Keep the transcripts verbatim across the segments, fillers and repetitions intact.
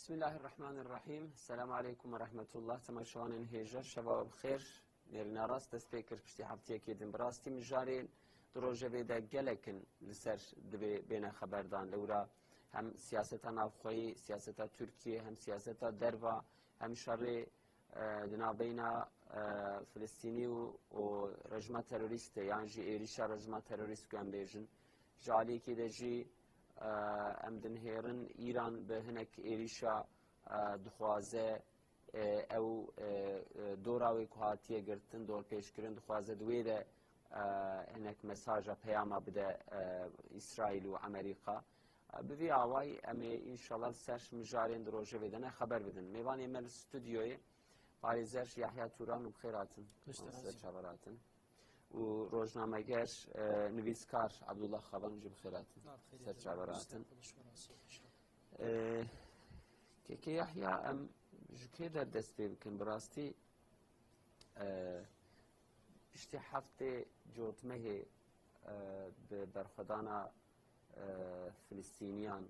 Bismillahirrahmanirrahîm. Selamu aleykum ve rahmetullah. Temaşevanên hêja, şeva we bi xêr. Nêrîna rast dest pê kir piştî heftiyekê din. Bi rastî mijarên di rojevê de gelek in li ser divê bêne xeberdan. Lewra hem siyaseta navxweyî, siyaseta Tirkiyê, hem siyaseta derva, hem şerê, e, di navbeyna, e, Filistînî û, û rejima terorîst e, yan jî êrîşa rejima terorîst ku em bêjin. Ji aliyekê de jî, e, em dinihêrin Îran bi hinek êrîşa, e, dixwaze, e, ew, e, e, dora wê ku hatiye girtin, dorpêşkirin, dixwaze di wê de, e, hinek mesaja, peyama bide, e, Îsraîl û Amerîka. E, bi vî awayî em ê înşallah li ser mijarên di rojevê de ne xeber bidin. Mêvanê me li stûdyoyê parêzer Yahya Turan û bi xêr hatin. Ser çaver hatin. Û rojnameger, e, nivîskar Abdullah Xavan jî bi xêr hatin. Ser çaver hatin. E, Keke Yahya, em ji kê der dest pê bikin? Bi rastî, e, piştî heftê cotmehê, e, bi berxwedana, e, Filistîniyan,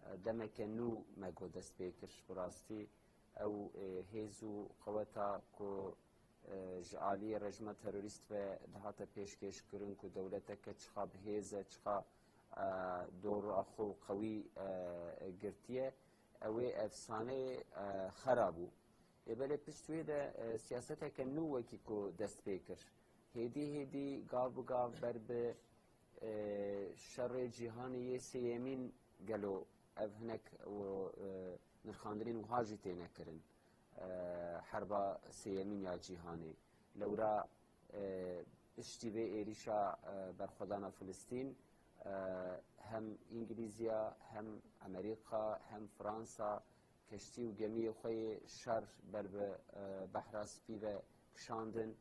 e, demeke nû me got dest pê kir. Bi rastî ew, e, hêz û qeweta ku, e, ji aliyê rejima terorîst ve dihate pêşkêşkirin ku dewleteke çiqa bi hêz e, çiqa, e, dora xwe qewî, e, girtiye, ew ê efsaneyê, e, xera bû. Ê belê pişt wê de, e, siyaseteke nû wekî ku dest pê kir. Hêdî hêdî gav bi gav ber bi, e, şerê cîhanê yê sêyemîn gelo ev hinek û, e, nirxandinên wiha jî têne kirin. E, herba sêyemîn ya cîhanê. Lewra, e, piştî vê êrîşa, e, berxwedana Filistîn, e, hem Îngilîziya, hem Amerîka, hem Fransa, keştî û gemiyê xwe yê şer ber bi, e, Behra Spî ve kişandin.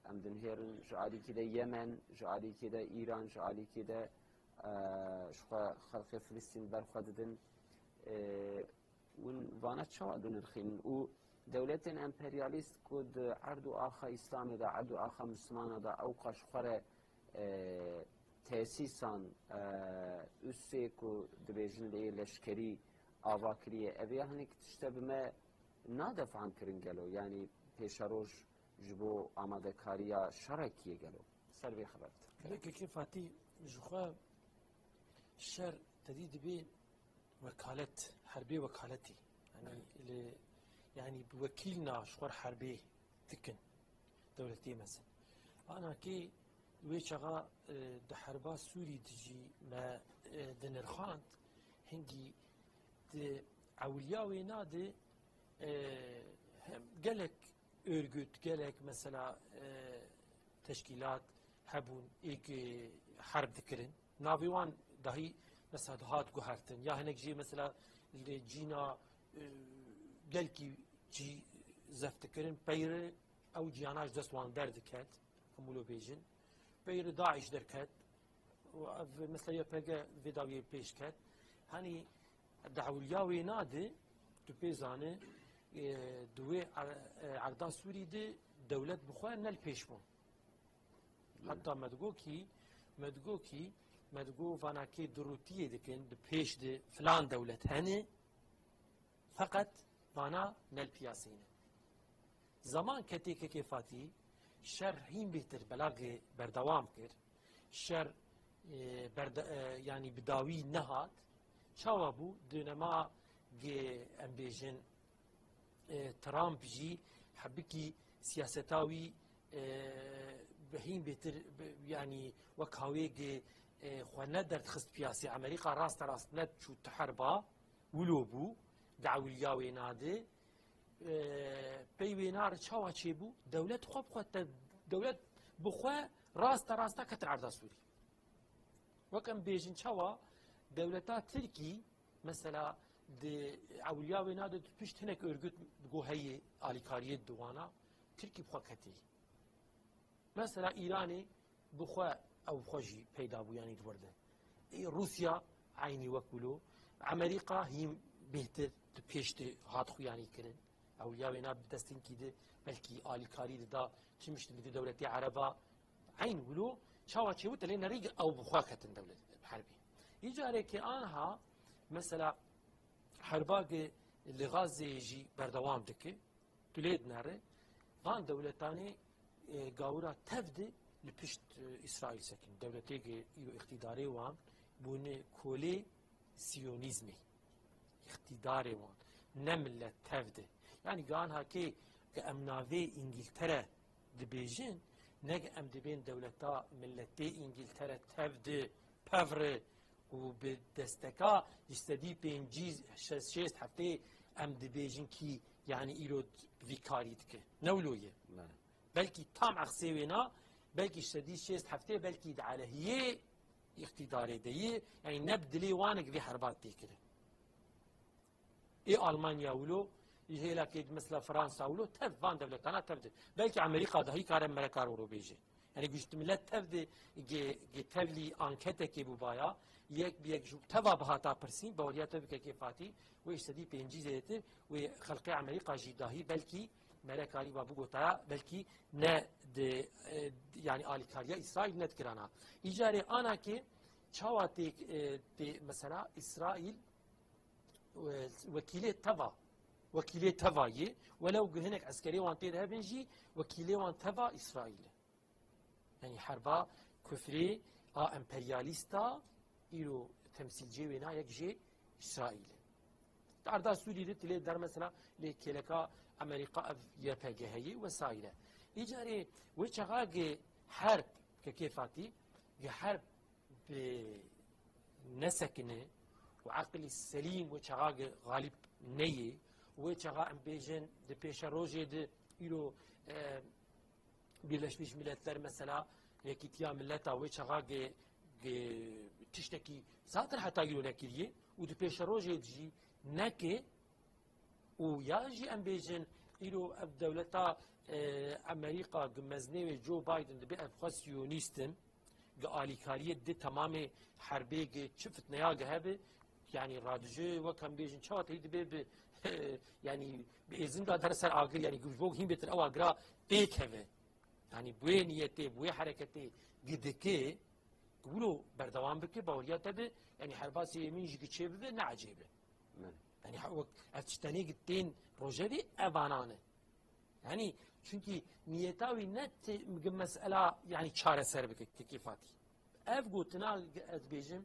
Em dinihêrin ji alîkî de Yemen, ji alîkî de Îran, ji alîkî de, e, ji xwe xelkê Filistîn ber xwe didin. E, Hûn vana çawa dinirxînin? Û dewletên emperyalîst ku di erd û axa Îslamê de, erd û axa Mislimana de ewqas ji xwe re, e, tesîsan, e, üssê ku dibêjin lê leşkerî ava kiriye. Ev ya hinek tişte bi me nade fehmkirin gelo? Yanî pêşeroj ji bo amadekariya şerekî ye gelo? Ser vê xeber bidim. Gelek Kekê Fatî ji xwe şer tedî dibê wekalet, herbê wekaletî. Yanî li, yanî bi wekîl na ji xwe re herbê dikin dewletê mezin. Anakê wê çaxa, e, di herba Sûrî de jî me, e, dinirxand, hingî di ewiliya wêna de, e, hem gelek örgüt, gelek mesela, e, teşkîlat hebûn ê ku herb dikirin. Navê wan dahî mesela dihat guhertin. Ya hinek jî mesela li cîna, e, gelkî cî zeft dikirin. Peyre ew cîhana ji dest wan derdiket. Hemû lo bêjin. Peyre DAIŞ derket. Û ev mesela Y P G vê dawiyê pêş ket. Hanî di ewliya wê nade, tu pê zane, e, di wê er-, e, erda Sûrî de dewlet bi xwe ne li pêş bû. Heta me digo kî, me digo kî, me digo vana kê durûtiyê dikin, di pêş de filan dewlet hene, feqet vana ne li piyasê ne. Zaman ketê Kekê Fatî, şer hîn bêhtir belagê berdewam kir. Şer, e, berde-, e, yanî bi dawî nehat. Çawa bû? Di nema ge em bêjin, e, Trump jî hebikî siyaseta wî, e, bi hîn bêtir, bi, yanî wek hawê ge, e, xwe ne derdixist piyasê. Amerîka raste rast ne çû tu herba, wilo bû, di ewiliya wêna de. E, pey wêna re çawa çêbû? Dewlet xwe bi xwe te, dewlet bi xwe raste rasta ketin erda Sûrî. Wek em bêjin çawa dewleta Tirkî, mesela di ewliya wê nade tu pişt hinek örgüt go heye alîkariyê di wana, Tirkî bi xwe ketê. Mesela Îranê bi xwe ew bi xwe jî peyda bû, yanî di wir de. Ê, Rûsya eynî wek wilo. Amerîka hîn bêhtir di pêş de hat xuyanî kirin. Ewliya wêna bi destinkî de belkî alîkarî dida, çi miştin bidî dewletê Ereba. Eyn wilo çawa çêbû, te lê nerî ew bi xwe ketin dewlet herbî. Îcarekê anha mesela herba ge, li Gazeyê jî berdewam dike. Tu lê dinere, van dewletanê, e, gawira tev de li pişt, e, Îsraîl sekin. Dewletê ge îro îqtîdarê wan bûne kolê Siyonîzmê. Îqtîdarê wan. Ne millet tev de. Yanî ge anha kê ke em navê Îngiltere dibêjin, ne ge em dibên dewleta milletê Îngiltere tev de, pevre û bi desteka ji sedî pêncî, şêst, şêst heftê em dibêjin kî, yanî îro vî karî dike. Ne wilo ye. Bele. Belkî tam eksê wêna, belkî ji sedî şêst heftê, belkî di alehiyê îqtîdarê de ye. Yanî ne bi dilê wan e ke vê herba tê kirin. Ê Almanya wilo, ji hêla kê mesela Fransa wilo, tev van dewletana tev de. Belkî Amerîka dahî kare mereka ro ro bêje. Yanî guşt millet tev de ge, ge tevlî anketekê bûbaya, yek bi yek ji teva bihata pirsîn, baweriya te bike kê Fatî, wê ji sedî pêncî zêdetir, wê xelqê Amerîka jî dahî belkî merekarî va bigotaya, belkî ne di, e, yanî alîkariya Îsraîl ne dikirana. Îcarê ana kê çawa tê, e, tê mesela Îsraîl, e, wekîlê teva, wekîlê teva yê, welew ku hinek eskerê wan tê de hebin jî, wekîlê wan teva Îsraîl e. Yanî herba kufrê a emperyalîsta îro temsîlcê wêna yek jê Îsraîl e. Di arda Sûrî de tu lê der mesela lê kêleka Amerîka ev Y P G heye wesaîre. Îcarê wê çaxa ge herb ke kê Fatî, ge herb bi nesekine û eqlî selîm wê çaxa ge xalîb neyê, wê çaxa em bêjin di pêşerojê de îro, e, Birleşmiş Milletler mesela Yekîtiya Milleta wê çaxa ge, ge tiştekî zaten heta îro nekiriye û di pêşerojê de jî neke û ya jî em bêjin îro ev dewleta, e, Amerîka gi mezinê wê Joe Biden dibe ev xwe siyonîst in, gi alîkariyê di temamê herbê gi çi fitneya gi hebe, yanî radijê wek em bêjin çawa tey dibe bi, yanî bi êzinga der ser agir, yanî ji bo hîn bêtir ew agira pêk heve. Yanî bi wê niyetê, bi wê hereketê gi dike, wilo berdewam bike, baweriya te bi, yanî herba sêyemîn jî gi çê bibe, ne ecêb e. Bele. Yanî ha-, wek ev tiştenê gi tên rojevê evanan e. Yanî, çunkî niyeta wî ne ti-, gi mesela, yanî çareser bike, kekê Fatî. Ev gotina ez dibêjim,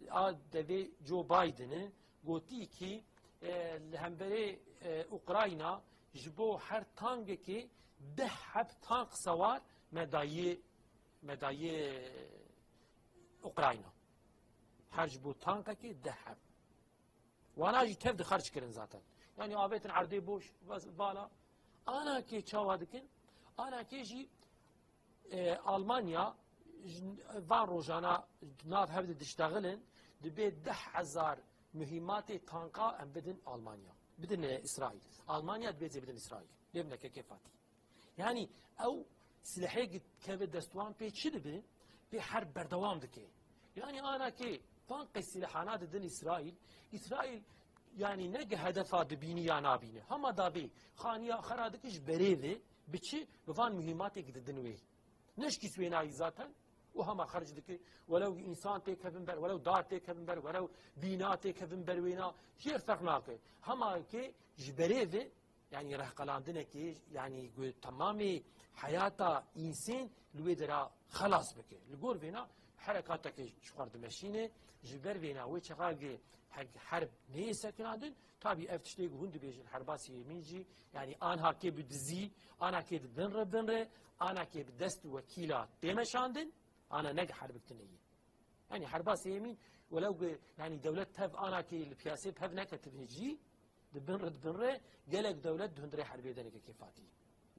a devê Joe Biden'e gotî ki, e, li hemberê, e, Ukrayna ji bo her tankekê deh heb tank sewar me dayê, me dayê Ukrayna. Her ji bo tankekê deh heb. Wana jî tev di xerc kirin zaten. Yanî avêtin erdê boş, ves-, vala. Anakê çawa dikin? Anakê jî, e, Almanya ji van rojana nav hev de diştexilin, dibê deh hezar muhîmatê tanka em bidin Almanya. Bidin, e, Îsraîl. Almanya dibê zê bidin Îsraîl. Lê bine kekê Fatî. Yanî ew silehê keve dest wan pê çi dibe? Pê herb berdewam dike. Yanî anakê van qey silehana didin Îsraîl. Îsraîl yanî ne gi hedefa dibînî ya nabîne. Hema davê xaniya xera dike ji berê ve bi çi? Bi van muhîmatê didin wê. Neşkî swênayî zaten û hema xerc dike. Welew însan têkevin ber, welew dar têkevin ber, welew bîna têkevin ber wêna. Jêr ferq nake. Hema ke ji berê ve Yanî rehqelandinekê, yanî ku temamê heyata însên li wê dera xelas bike. Li gor vêna herekateke ji xwe dimeşîne, ji ber vêna wê çaxa ge he-, herb neyê sekinandin, tabî ev tiştê ku hûn dibêjin herba sêyemîn jî, yanî anha kê bi dizî, ana kê di bin re bin re, ana kê bi dest wekîla tê meşandin, ana ne ge herb tune ye. Yanî herba sêyemîn, welew ku, yanî dewlet tev anakê li piyasê bi hev neketibin jî, di bin re, di bin re gelek dewlet di hundirê herbê de ne kekê Fatî.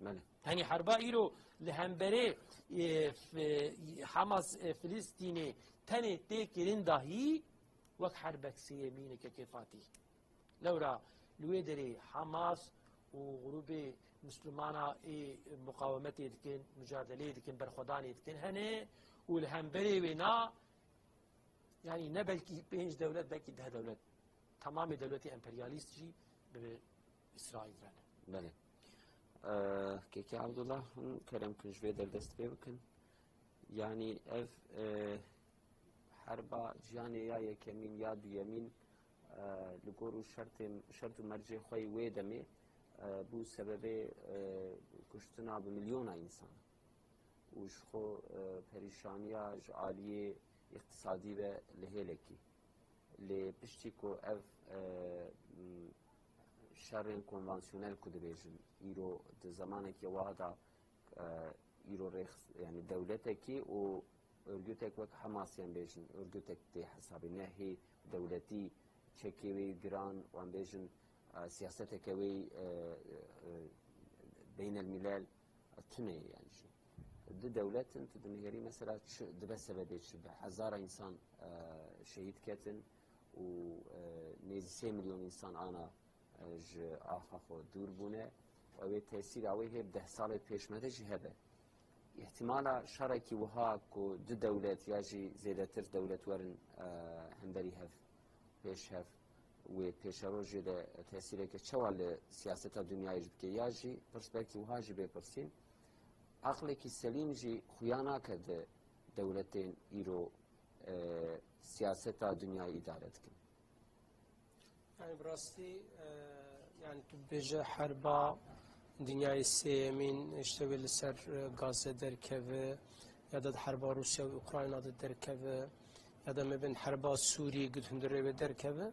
Bele. Yanî herba îro li hemberê, e, f-, Hamas, e, Filistînê tenê tê kirin dahî wek herbek sêyemîn e kekê Fatî. Lewra li wê derê Hamas û grûbê Mislimana ê muqawemetê dikin, mucadeleyê dikin, berxwedanê dikin hene û li hemberê wê na, yanî ne belkî pênc dewlet, belkî deh dewlet. Temamê dewletê emperyalîst jî bi Îsraîl re ne. Belê. Ee, Kekê Abdullah, hûn kerem kin ji vê derdest pê bikin. Yanî ev, e, herba jiyanê ya yekemîn ya duyemîn, e, li gor û şertên, şert û mercê xwe yê wê demê, e, bû sebebê, e, kuştina bi milyona însan û ji xwe, e, perîşaniya ji aliyê îqtisadî ve li hêlekî. Lê piştî ku ev, e, m, şerên konvansiyonel ku dibêjin, îro di zemanekî wiha de, e, îro rêx, yani dewletekî û örgütek wek Hamas, yan bêjin, örgütek tê hesabê, ne hê dewletî, çekê wê giran, wan bêjin, e, siyaseteke wê, e, e, beynelmilel, tune ye yani jî. Du dewlet in, tu dinihêrî mesela çi, dibe sebebê çi, bi hezara însan, e, şehîd ketin û, e, nêzî sê milyon însan ana, e, ji axa xwe dûr bûne. Ew ê tesîra wê hê bi deh salê pêş me de jî hebe. Îhtimala şerekî wiha ku du dewlet ya jî zêdetir dewlet werin, e, hemberî hev, pêş hev, wê pêşerojê de tesîreke çawa li siyaseta dinyayê jî bike, ya jî pirs belkî wiha jî bê pirsîn, aqlekî selîm jî xuya nake di dewletên îro, e, siyaseta dinyayê îdare dikin. Yani bi rastî, e, yani tu bêje herba dinyayê sêyemîn, işte wê li ser, e, Gazze derkeve, ya da di herba Rûsya û Ukrayna de derkeve, ya da mebên herba Sûrî gid hundirê wê derkeve.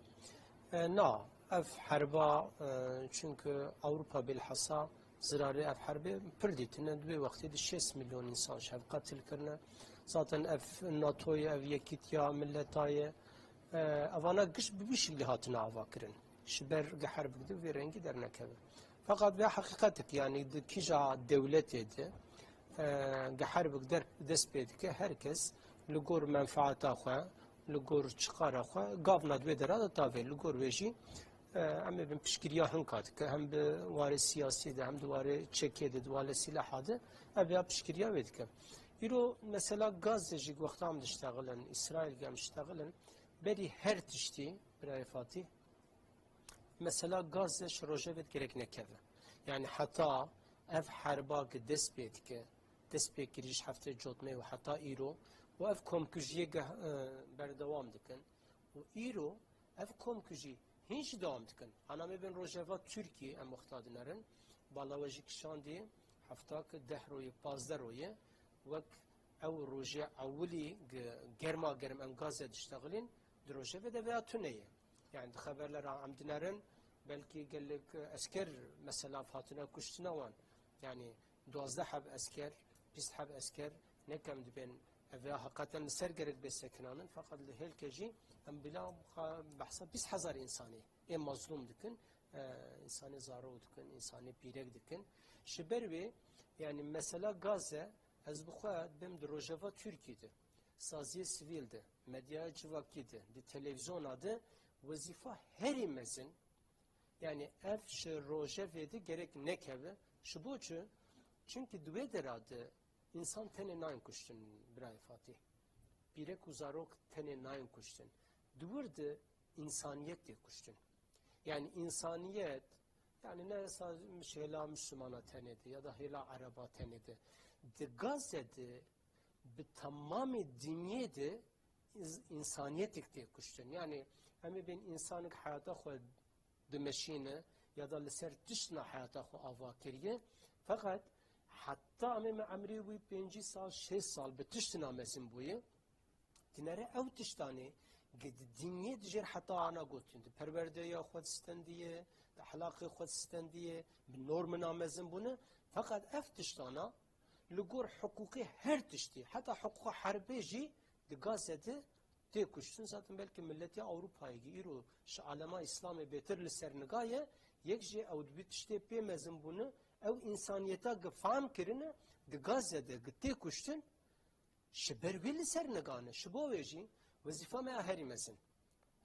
E, na, ev herba, e, çünkü Ewropa bilhassa zirarê ev herbê pir dîtine, di wê wextê de şêst milyon însan ji hev qetil kirine. Zaten ev NATOyê, ev yekîtiya milletayê, e, evana giş bi vî şiklî hatine avakirin. Ji ber gi herb gidi vê rengî dernekeve. Feqat vê heqîqetik, yani di kîja dewletê de, e, gi herb der dest pê dike, her kes li gor menfaeta xwe, li gor çiqara xwe gavna di wê dera de tavê, li gor wê jî, e, em ê bin piştgiriya hinka dike, hem bi warê siyasî de, hem di warê çekê de, di warê sîleha de, ev ya piştgiriya wê dike. Îro mesela Gazze jî wexta em diştexilin, Îsraîl ge em diştexilin, berî her tiştî, birayê Fatîh, mesela Gazze ji rojevê de gerek nekeve. Yani heta ev herba ki dest pê dike, dest pê kirî ji heftê cotmê û heta îro û ev komkujiyê ge, e, berdewam dikin. Û îro ev komkujî hîn jî dewam dikin. Ana me bên rojeva Tirkiyê em wexta dinerin, bala we jî kişandî, hefta ki deh royê, pazdeh royê, wek ew rojê ewilî ge-, germa germ em Gazze diştexilîn, di rojevê de veya tune ye. Yani di xeberlera em dinerin, belkî gelek esker mesela hatine kuştina wan. Yani duwazdeh heb esker, bîst heb esker ne kem dibên, ev ya heqeten li ser gerek bê sekinanin, feqet li hêlke jî em bila behsa bîst hezar însanê ê mazlûm dikin, e, însanê zarok dikin, însanê pîrek dikin. Ji ber wê, yani mesela Gazze, ez bi xwe dibêm di rojeva Tirkî de, saziyê sivîl de, medyaya civakî de, di televîzyona de wezîfa herî mezin, yani ev ji rojevê de gerek nekeve. Ji bo çi? Çimkî di wê dera de însan tenê nayên kuştin, birayê Fatîh. Pîrek û zarok tenê nayên kuştin. Di wir de însaniyet tê kuştin. Yani însaniyet, yani ne sa-, hêla Müslümana tenê de ya da hêla Ereba tenê de. Di Gazze de bi temamê dinyê de ins-, însaniyetêk tê kuştin. Yani em ê bên însanek heyata xwe dimeşîne ya da li ser tiştina heyata xwe ava kiriye. Feqet heta em ê me emrê wî pêncî sal, şêst sal bi tiştina mezin bûye. Dinere ew tiştanê ge di dinyê dijêr heta ana gotin. Di perwerdeya xwe distendiye, di ehlaqê xwe distendiye, bi normina mezin bûne. Feqet ev tiştana li gor hiqûqê her tiştî, heta hiqûqa herbê jî di Gazze de tê kuştin. Zaten belkî milletê Ewropayê gi îro ji alema Îslamê bêtir li ser nigaye, yek jî ew di vî tiştê pê mezin bûne, ew însaniyeta gi fam kirine, di Gazze de gi tê kuştin, ji ber wî li ser nigane. Ji bo wê jî wezîfa me ya herî mezin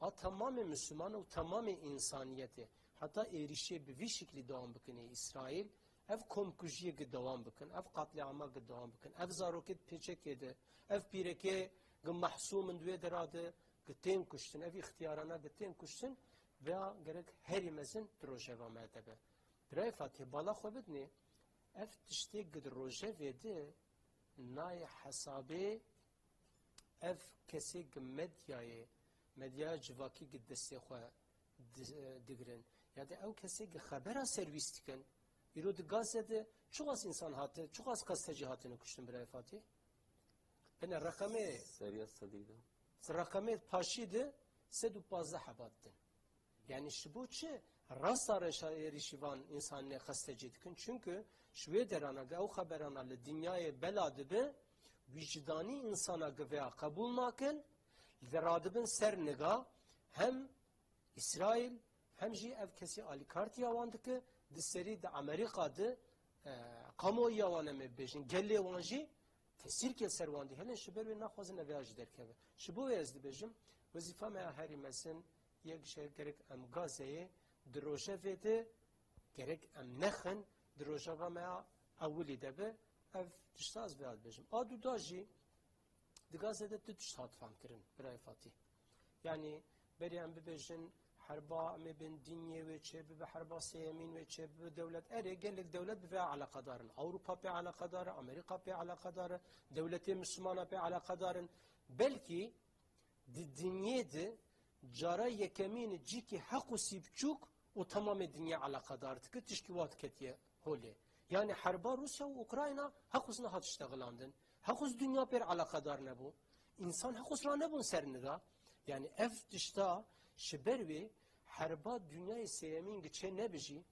a temamê Misliman û temamê însaniyetê, heta êrîşê bi vî şiklî dewam bikin ê Îsraîl, ev komkujiyê gi dewam bikin, ev qatliama gi dewam bikin, ev zarokê di pêçekê de, ev pîrekê gi mehsûm in di wê dera de gi tên kuştin, ev îxtiyarana gi tên kuştin, veya gerek herî mezin di rojeva me de be. Birayê Fatîh, bala xwe bidinê, ev tiştê gi di rojevê de nayê hesabê, ev kesê gi medyayê, medyaya civakî gi destê xwe di-, e, digirin. Ya da ew kesê ki xebera serwîs dikin. Îro di Gazze de çiqas însan hate, çiqas qestecî hatine kuştin birayê Fatî? Bine reqemê Seriya sedî de. Reqemê paşî de sed û pazdeh hebat din. Yani ji bo çi rasta reşa êrîşî van însanê qestecî dikin? Çünkü ji wê derana ge ew xeberana li dinyayê bela dibe, wîcdanî însana ge veya qebûl nakin, li radibin ser niga hem Îsraîl hem jî ev kesî alîkartiya wan dike, di serî di Amerîka de, e, kamuoya wan em ê bibêjin, gelê wan jî tesîrkê ser wan dihêlin, ji ber wê naxwazin ev ya jî derkeve. Ji bo wê ez dibêjim, wezîfa me ya herî mezin yek ji gerek em Gazeyê di rojevê de gerek em nexin, di rojeva me ya ewilî de be, ev tişta ez vêya dibêjim. A duda jî, Di Gazze de du tişt hat famkirin, birayê Fatîh. Yanî berê em bibêjin herba em ê bên dinyê wê çêbibe, herba sêyemîn wê çêbibe, dewlet, erê, gelek dewlet bi vê eleqedar in. Ewropa pê eleqedar e, Amerîka pê eleqedar e, dewletê Mislimana pê eleqedar in. Belkî di dinyê de cara yekemîn cîkî heqûsî biçûk û temamê dinyê eleqedar dike, tişkî wa diketiye holê. Yanî herba Rûsya û Ukrayna heqûs nehat iştexilandin. Heqûs dinya pêr eleqedar nebû. Însan heqûs ranebûn ser niga. Yanî ev tişta ji ber wê herba dinyayê sêyemîn gi çê nebijî,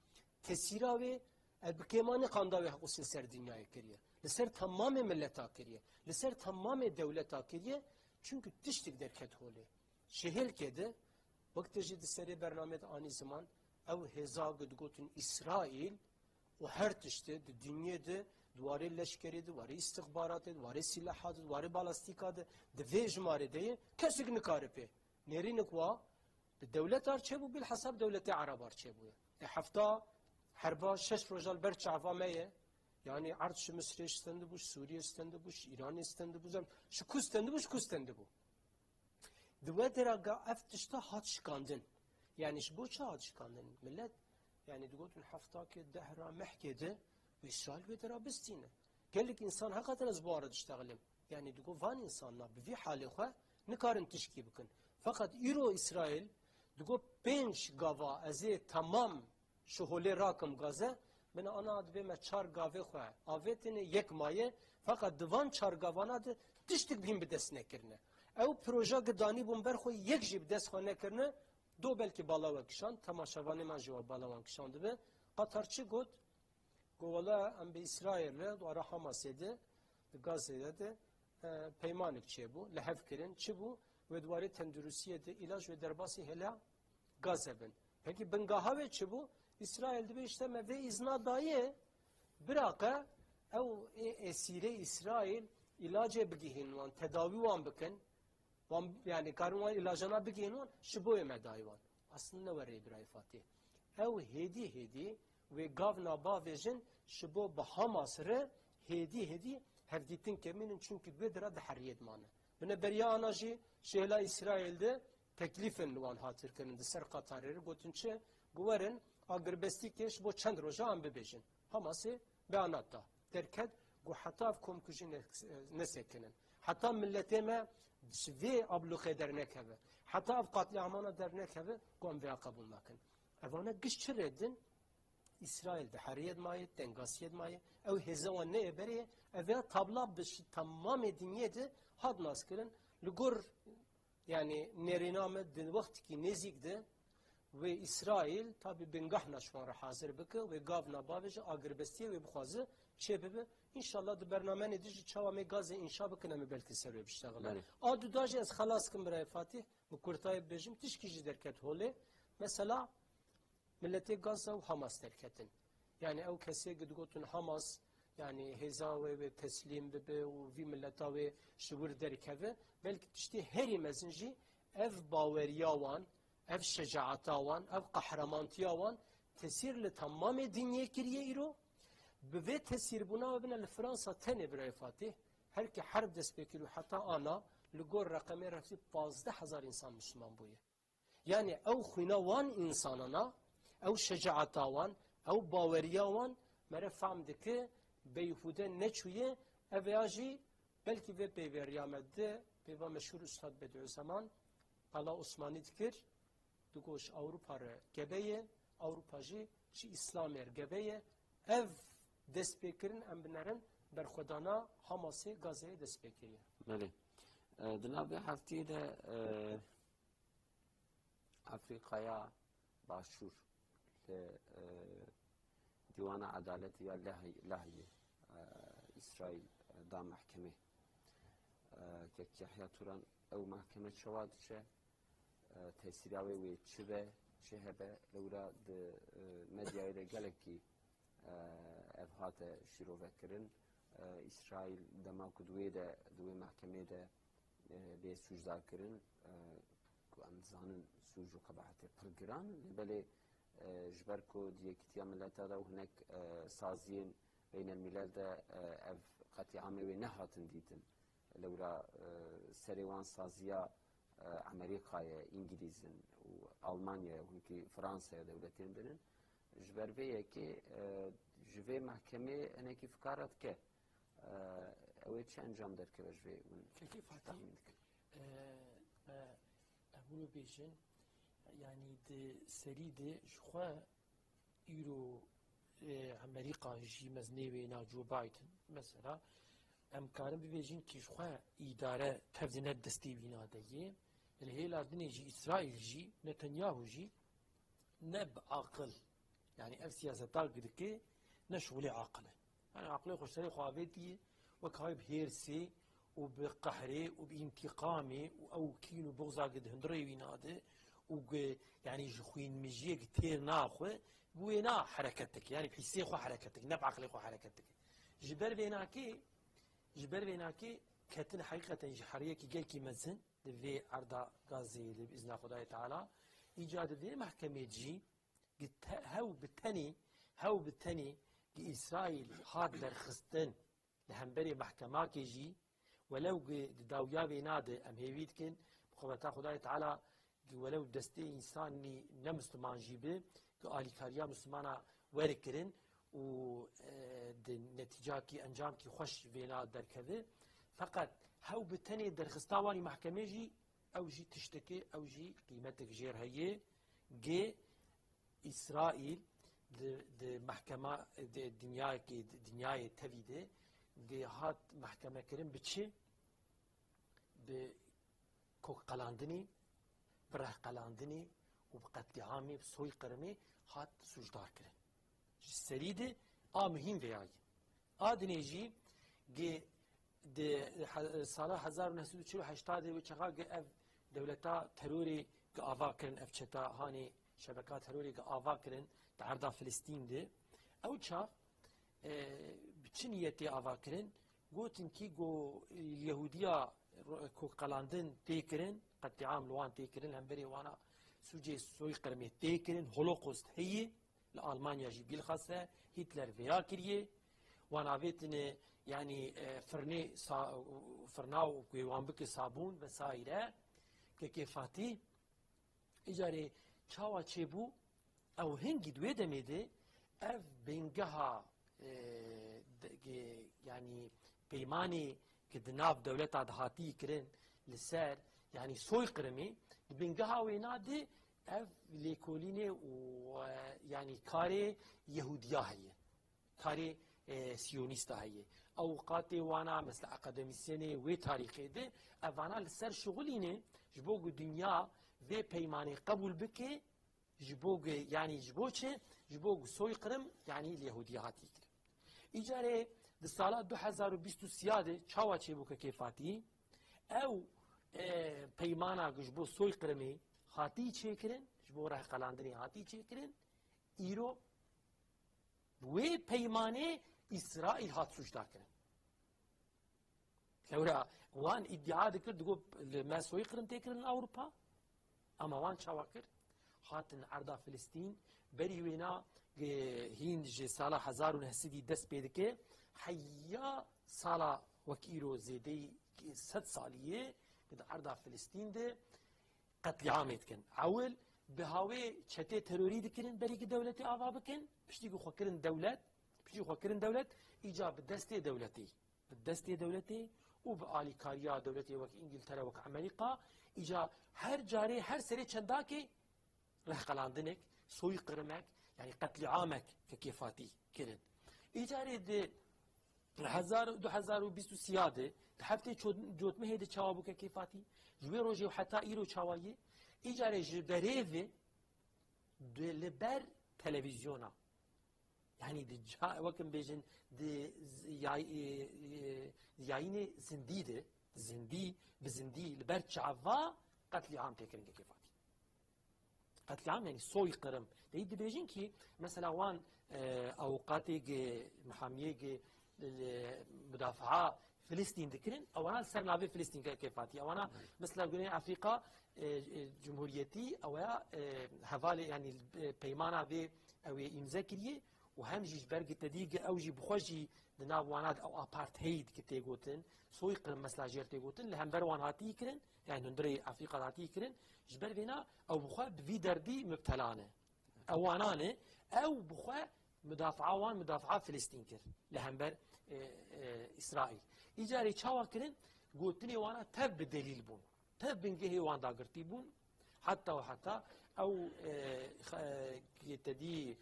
tesîra wê, e, bi kêmanî qanda wê heqûs li ser dinyayê kiriye. Li ser temamê mileta kiriye. Li ser temamê dewleta kiriye. Çünkü tiştik derket holê. Ji hêlkê de, wek te jî di serê bernamê de anî ziman, ew hêza ku digotin Îsraîl û her tiştê di dinyê de, di warê leşkerê de, warê îstixbaratê de, warê sîleha de, warê balastîka de, di vê jimarê de ye, kesik nikare pê. Nêrînik wa, bi dewletar çêbû, bilhesab dewletê Erebar çêbûye. E, hefta herba şeş roja li ber çava me ye. Yanî erd ji Misirê stendibû, ji Sûriyê stendibû, ji Îranê stendibû, zem-, ji ku stendibû, ji ku stendibû. Di we dera ga ev tişta hat şikandin. Yanî ji bo çi hat şikandin? Millet, yanî digotin heftakê dehra mehkê de û Îsraîl wê dera bistîne. Gelek însan heqeten ez bi wan re diştexilim. Yanî digo van însana bi vî halê xwe nikarin tişkî bikin. Feqet îro Îsraîl digo pênc gava ez ê temam Ji holê rakim Gaze, bina ana dibê me çar gavê xwe avêtine yek maye, feqet di van çar gavana de tiştik bîn bi dest nekirine. Ew proje ki danîbûn ber xwe yek jî bi dest xwe nekirine, do belkî bala we kişand, temaşevanê me jî we bala wan kişandibe. Qatar çi got? Got, wela em bi Îsraîlê, di ara Hamasê de, di Gazeyê de, e, peymanik çêbû, li hev kirin. Çi bû? Wê di warê tenduristiyê de îlac wê derbasî hêla Gaze bin. Pekî bingaha wê çi bû? Îsraîl dibê, işte me vê îzna daye, biraqe ew ê esîrê Îsraîl îlacê bigihîn wan, tedawî wan bikin. Wan, yani karin wan îlacana bigihîn wan, ji bo yê me dayî wan. Aslında ne were birayê Fatih. Ew hêdî hêdî wê gavna bavêjin ji bo bi Hamas re hêdî hêdî hevdîtin kemînin, çünkü wê dira di heriyê dimane. Bine beriya ana jî şêla Îsraîl de teklîfin li wan hatir kirin di ser Qatarê re, gotin çi? Gu werin agirbestîkê ji bo çend roja em bibêjin. Hamasê beyanat da. Derket, gu heta ev komkujî ne-, nesekinin. Heta milletê me ji vê ablûqê dernekeve. Heta ev qatliamana dernekeve, gu em vêya qebûl nakin. Evane giş çi rê din? Îsraîl di heriyê de maye, tengasiyê de maye. Ew hêza wan neyê berê ye. Ev ya tabla bi ş-, temamê dinyê de hat naskirin. Li gor, yani, nêrîna me di wextekî nêzîk de wê Îsraîl tabî bingahna ji wan re hazir bike, wê gavna bavêje, agirbestiyê wê bixwaze çê bibe. Înşallah di bernamenê de jî çawa me Gazê înşa bikin, em ê belkî ser wê biştexilin. Belê. A duda jî ez xelas kim birayê Fatih, bi kurtayê bibêjim, tişkî jî derket holê. Mesela, Miletê Gaza û Hamas derketin. Yani ew kesê ki digotin Hamas, yani hêza wê wê teslîm bibe û vî mileta wê ji wir derkeve, belkî tiştê herî mezin jî ev baweriya wan, ev şecaeta wan, ev qehremantiya wan tesîr li temamê dinyê kiriye îro. Bi vê tesîrbûna we bine li Fransa tenê birayê Fatih, her ki herb dest pê kir û heta ana li gor reqemê refî pazdeh hezar însan Misliman bûye. Yani ew xwîna wan însanana, ew şecaeta wan, ew baweriya wan mere fehm dike, beyhude neçûye, ev ya jî belkî vê peyveriya me di peyva meşhûr Ustad Bediüzzeman, Qala Osmanî dikir, Digot ji Ewropa re gebe ye, Ewropa jî ji Îslamê re gebe ye. Ev destpêkirin em binerin berxwedana Hamasê Gazeyê dest pê kiriye. Belê. E, di nav vê heftiyê de, e, Afrîkaya Başûr li, e, Dîwana Edaletê ya Lahî-, Lahiyê, e, Îsraîl, e, da mehkemê. E, Kek Yahya Turan, ew mehkeme çawa diçe? E, tesîra wê wê çi be, çi hebe? Lewra di, e, medyayê de gelekî, e, ev hate şîrovekirin. E, Îsraîl dema ku di wê de, di wê mehkemê de, e, bê sûcdar kirin, e, ku em dizanin sûc û qebahetê pir giran in, lê belê, e, ji ber ku di Yekîtiya Mileta de û hinek, e, saziyên beynelmîlel de, e, ev qetlîamê wê nehatin dîtin. Lewra, e, serê wan saziya, e, Amerîka ye, Îngilîz in û Almanya ye, hinkî Fransa ye, dewletên din in. Ji ber vê yekê, e, ji vê mehkemê hinekî fikara dike. E, ew ê çi encam derkeve ji vê hûn Kekê Fatî, tahmîn dikin? E, me, em wilo bêjin, yanî di serî de ji xwe îro, e, Amerîka jî mezinê wê na Joe Biden, mesela, em karin bibêjin ki ji xwe îdare tev de ne destê wîna de yê. Li hêla dinê jî Îsraîl jî, Netanyahu jî ne bi aqil, yanî ev siyaseta dike ne şixulê aqil e. Yanî aqilê xwe ji serê xwe avêtiye, wek havê bi hêrsê û bi qehrê û bi întîqamê û ew kîn û boxza gi di hundirê wî nade û gi, yanî ji xwînmijiyê gi têr naxwe, bi wêna hereket dike, yanî bi hîsê xwe hereket dike, ne bi aqilê xwe hereket dike. Ji ber vênakê, ji ber vênakê ketin heqîqeten ji heriyekî gelkî mezin di vê erda Gazeyê de bi îzna Xwedayê Teala. Îca di vê mehkemê jî gi te-, hew bi tenê, hew bi tenê gi Îsraîl hat derxistin li hemberê mehkemakê jî, welew gi di dawiya vêna de em hêvî dikin, bi qubeta Xwedayê Teala gi welew destê însanî ne Misliman jî bi, gi alîkariya Mislimana were kirin û, e, di netîcakî, encamkî xweş vêna derkeve. Feqet hew bi tenê derxista wanî mehkemê jî, ew jî tiştekê, ew jî qîmetek jêr heye. Gê Îsraîl di, di mehkema, di dinyayekê, di dinyayê tevî de, di hat mehkemekirin bi çi? Bi kokqelandinê, bi rehqelandinê û bi qetlîamê, bi soyqirimê hat sûcdar kirin. Ji serî de a muhîm vêya ye. A dinê jî gi di he-, sala hezar û neh sed û çil û heşt de wê çaxa gi ev dewleta terorê gi ava kirin, ev çeta hanê şebeka terorê gi ava kirin di erda Filistîn de. Ew çax, e, bi çi niyetê ava kirin? Gotin ki go, e, Yehudiya ro-, ku qelandin tê kirin, qetlîam li wan tê kirin, li hemberê wana sûcê soyqirmê tê kirin, Holocaust heye, li Almanya jî bilxase Hitler vêya kiriye. Wan avêtine, yanî, e, firnê sa-, firna û ku wan bike sabûn vesaire. Kekê Fatî, îcarê çawa çêbû? Ew hingî di wê demê de ev bingeha, e, de, ge-, yanî peymanê ki di nav dewleta de hatî kirin li ser, yanî soyqirimê, di bingeha wêna de ev lêkolînê û, e, yanî karê Yehudiya heye. Karê, e, Siyonîsta heye. Ewqatê wana, mesela akademîsyenê wê tarîxê de, evana li ser şixulîne, ji bo ku dinya vê peymanê qebûl bike, ji bo ku, yanî ji bo çi? Ji bo ku soyqirim, yanî li Yehudiya hatî kirin. Îcarê di sala du hezar û bîst û sê de çawa çêbû Kekê Fatî? Ew, e, peymana ku ji bo soyqirimê hatî çêkirin, ji bo rehqelandinê hatî çêkirin, îro wê peymanê Îsraîl hat sûcdar kirin. Lewra wan îdia dikir, digot, li me soyqirm tê kirin li Ewropa. Ama wan çawa kir? Hatin erda Filistîn, berî wêna, e, hîn ji sala hezar û neh sedî dest pê dike, heya sala wek îro zêdeyî sed salî ye, di erda Filistîn de qetlîamê dikin. Ewil bi hawê çetê terorî dikirin, berî ku dewletê ava bikin, piştî ku xwe kirin dewlet, piştî xwe kirin dewlet, îca bi destê dewletê, bi destê dewletê û bi alîkariya dewletê wek Îngiltere, wek Amerîka, îca her carê, her serê çendakê rehqelandinek, soyqirimek, yanî qetlîamek kekê Fatî kirin. Îcarê di hezar, du hezar û bîst û sê de, di heftê ço-, cotmehê de çawa bû kekê Fatî? Ji wê rojê û heta îro çawa ye? Îcarê ji berê ve di li ber televîzyona, yanî di ca-, wekim bêjin di z-, yay-, e, e, yayînê zindî de, zindî, bi zindî li ber çava qetlîam tê kirin kekê Fatî. Qetlîam, yanî soyqîrim. Deyî dibêjin kî, mesela wan, e, avûkatê gi, mihamiyê gi, e, mudafaa Filistîn dikirin, ewana li ser navê Filistîn kekê Fatî. Ewana, mesela Güney Afrika, e, e, Cumhuriyetî, ew ya, e, hevalê, yanî, e, peymana vê ew ê îmze kiriye û hem jî ji ber gi tedî gi ew jî bi xwe jî di nav wana de ew apartheid ki tê gotin, soyqîrim mesela jêr tê gotin, li hember wan hatî kirin, yanî hundirê Afrika de hatî kirin, ji ber vêna ew bi xwe bi vî derdî mubtela ne. Ewana ne, ew bi xwe mudafaa wan, mudafaa Filistîn kir li hember, e, e, Îsraîl. Îcarê çawa kirin? Gotinê wana tev bi delîl bûn. Tev bingehê wan dagirtî bûn. Heta û heta ew, e, xe-, e, tedî,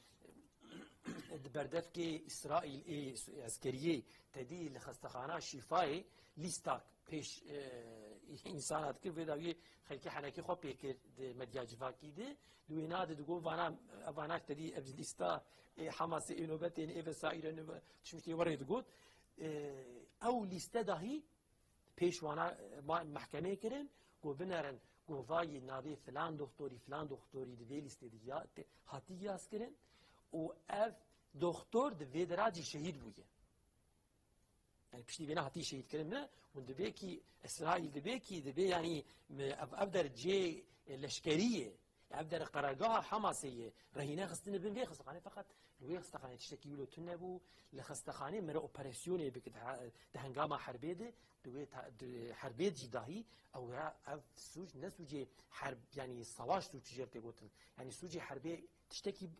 e, di berdevkê Îsraîl ê eskeriyê tedî li xestexana Şîfayê lîstak pêş, e, însana dikir, vê dawiyê xelkê henekê xwe pê kir di medya civakî de. Di wêna de digot, vana, vana tedî ev lîsta ê Hamasê, ê nobetê, ê vesaîre, ne, tiştê werê digot. E, ew lîste dahî pêş wana, ma-, mehkemê kirin, got binerin, got vayî navê filan doktorî, filan doktorî di vê lîstê de ya, te-, hatî yaz kirin û ev doktor di vê dera jî şehîd bûye. Yani piştî vêne hatî şehîd kirin, ne? Hûn dibê kî, Îsraîl dibê kî, dibê yani, me, ev, ev der cê, e, leşkerî ye. Ev der qerargeha Hamasê ye. Rehîne xistine bin vê xistexanê, feqet li wê xistexanê tiştekî wilo tune bû. Li xistexanê mere operasyonê bike di he-, di hengama herbê de, di wê ta-, di herbê jî dahî, ew ya, ev sûc ne sûcê herb, yani savaş sûcî jê tê gotin. Yani sûcê herbê tiştekî,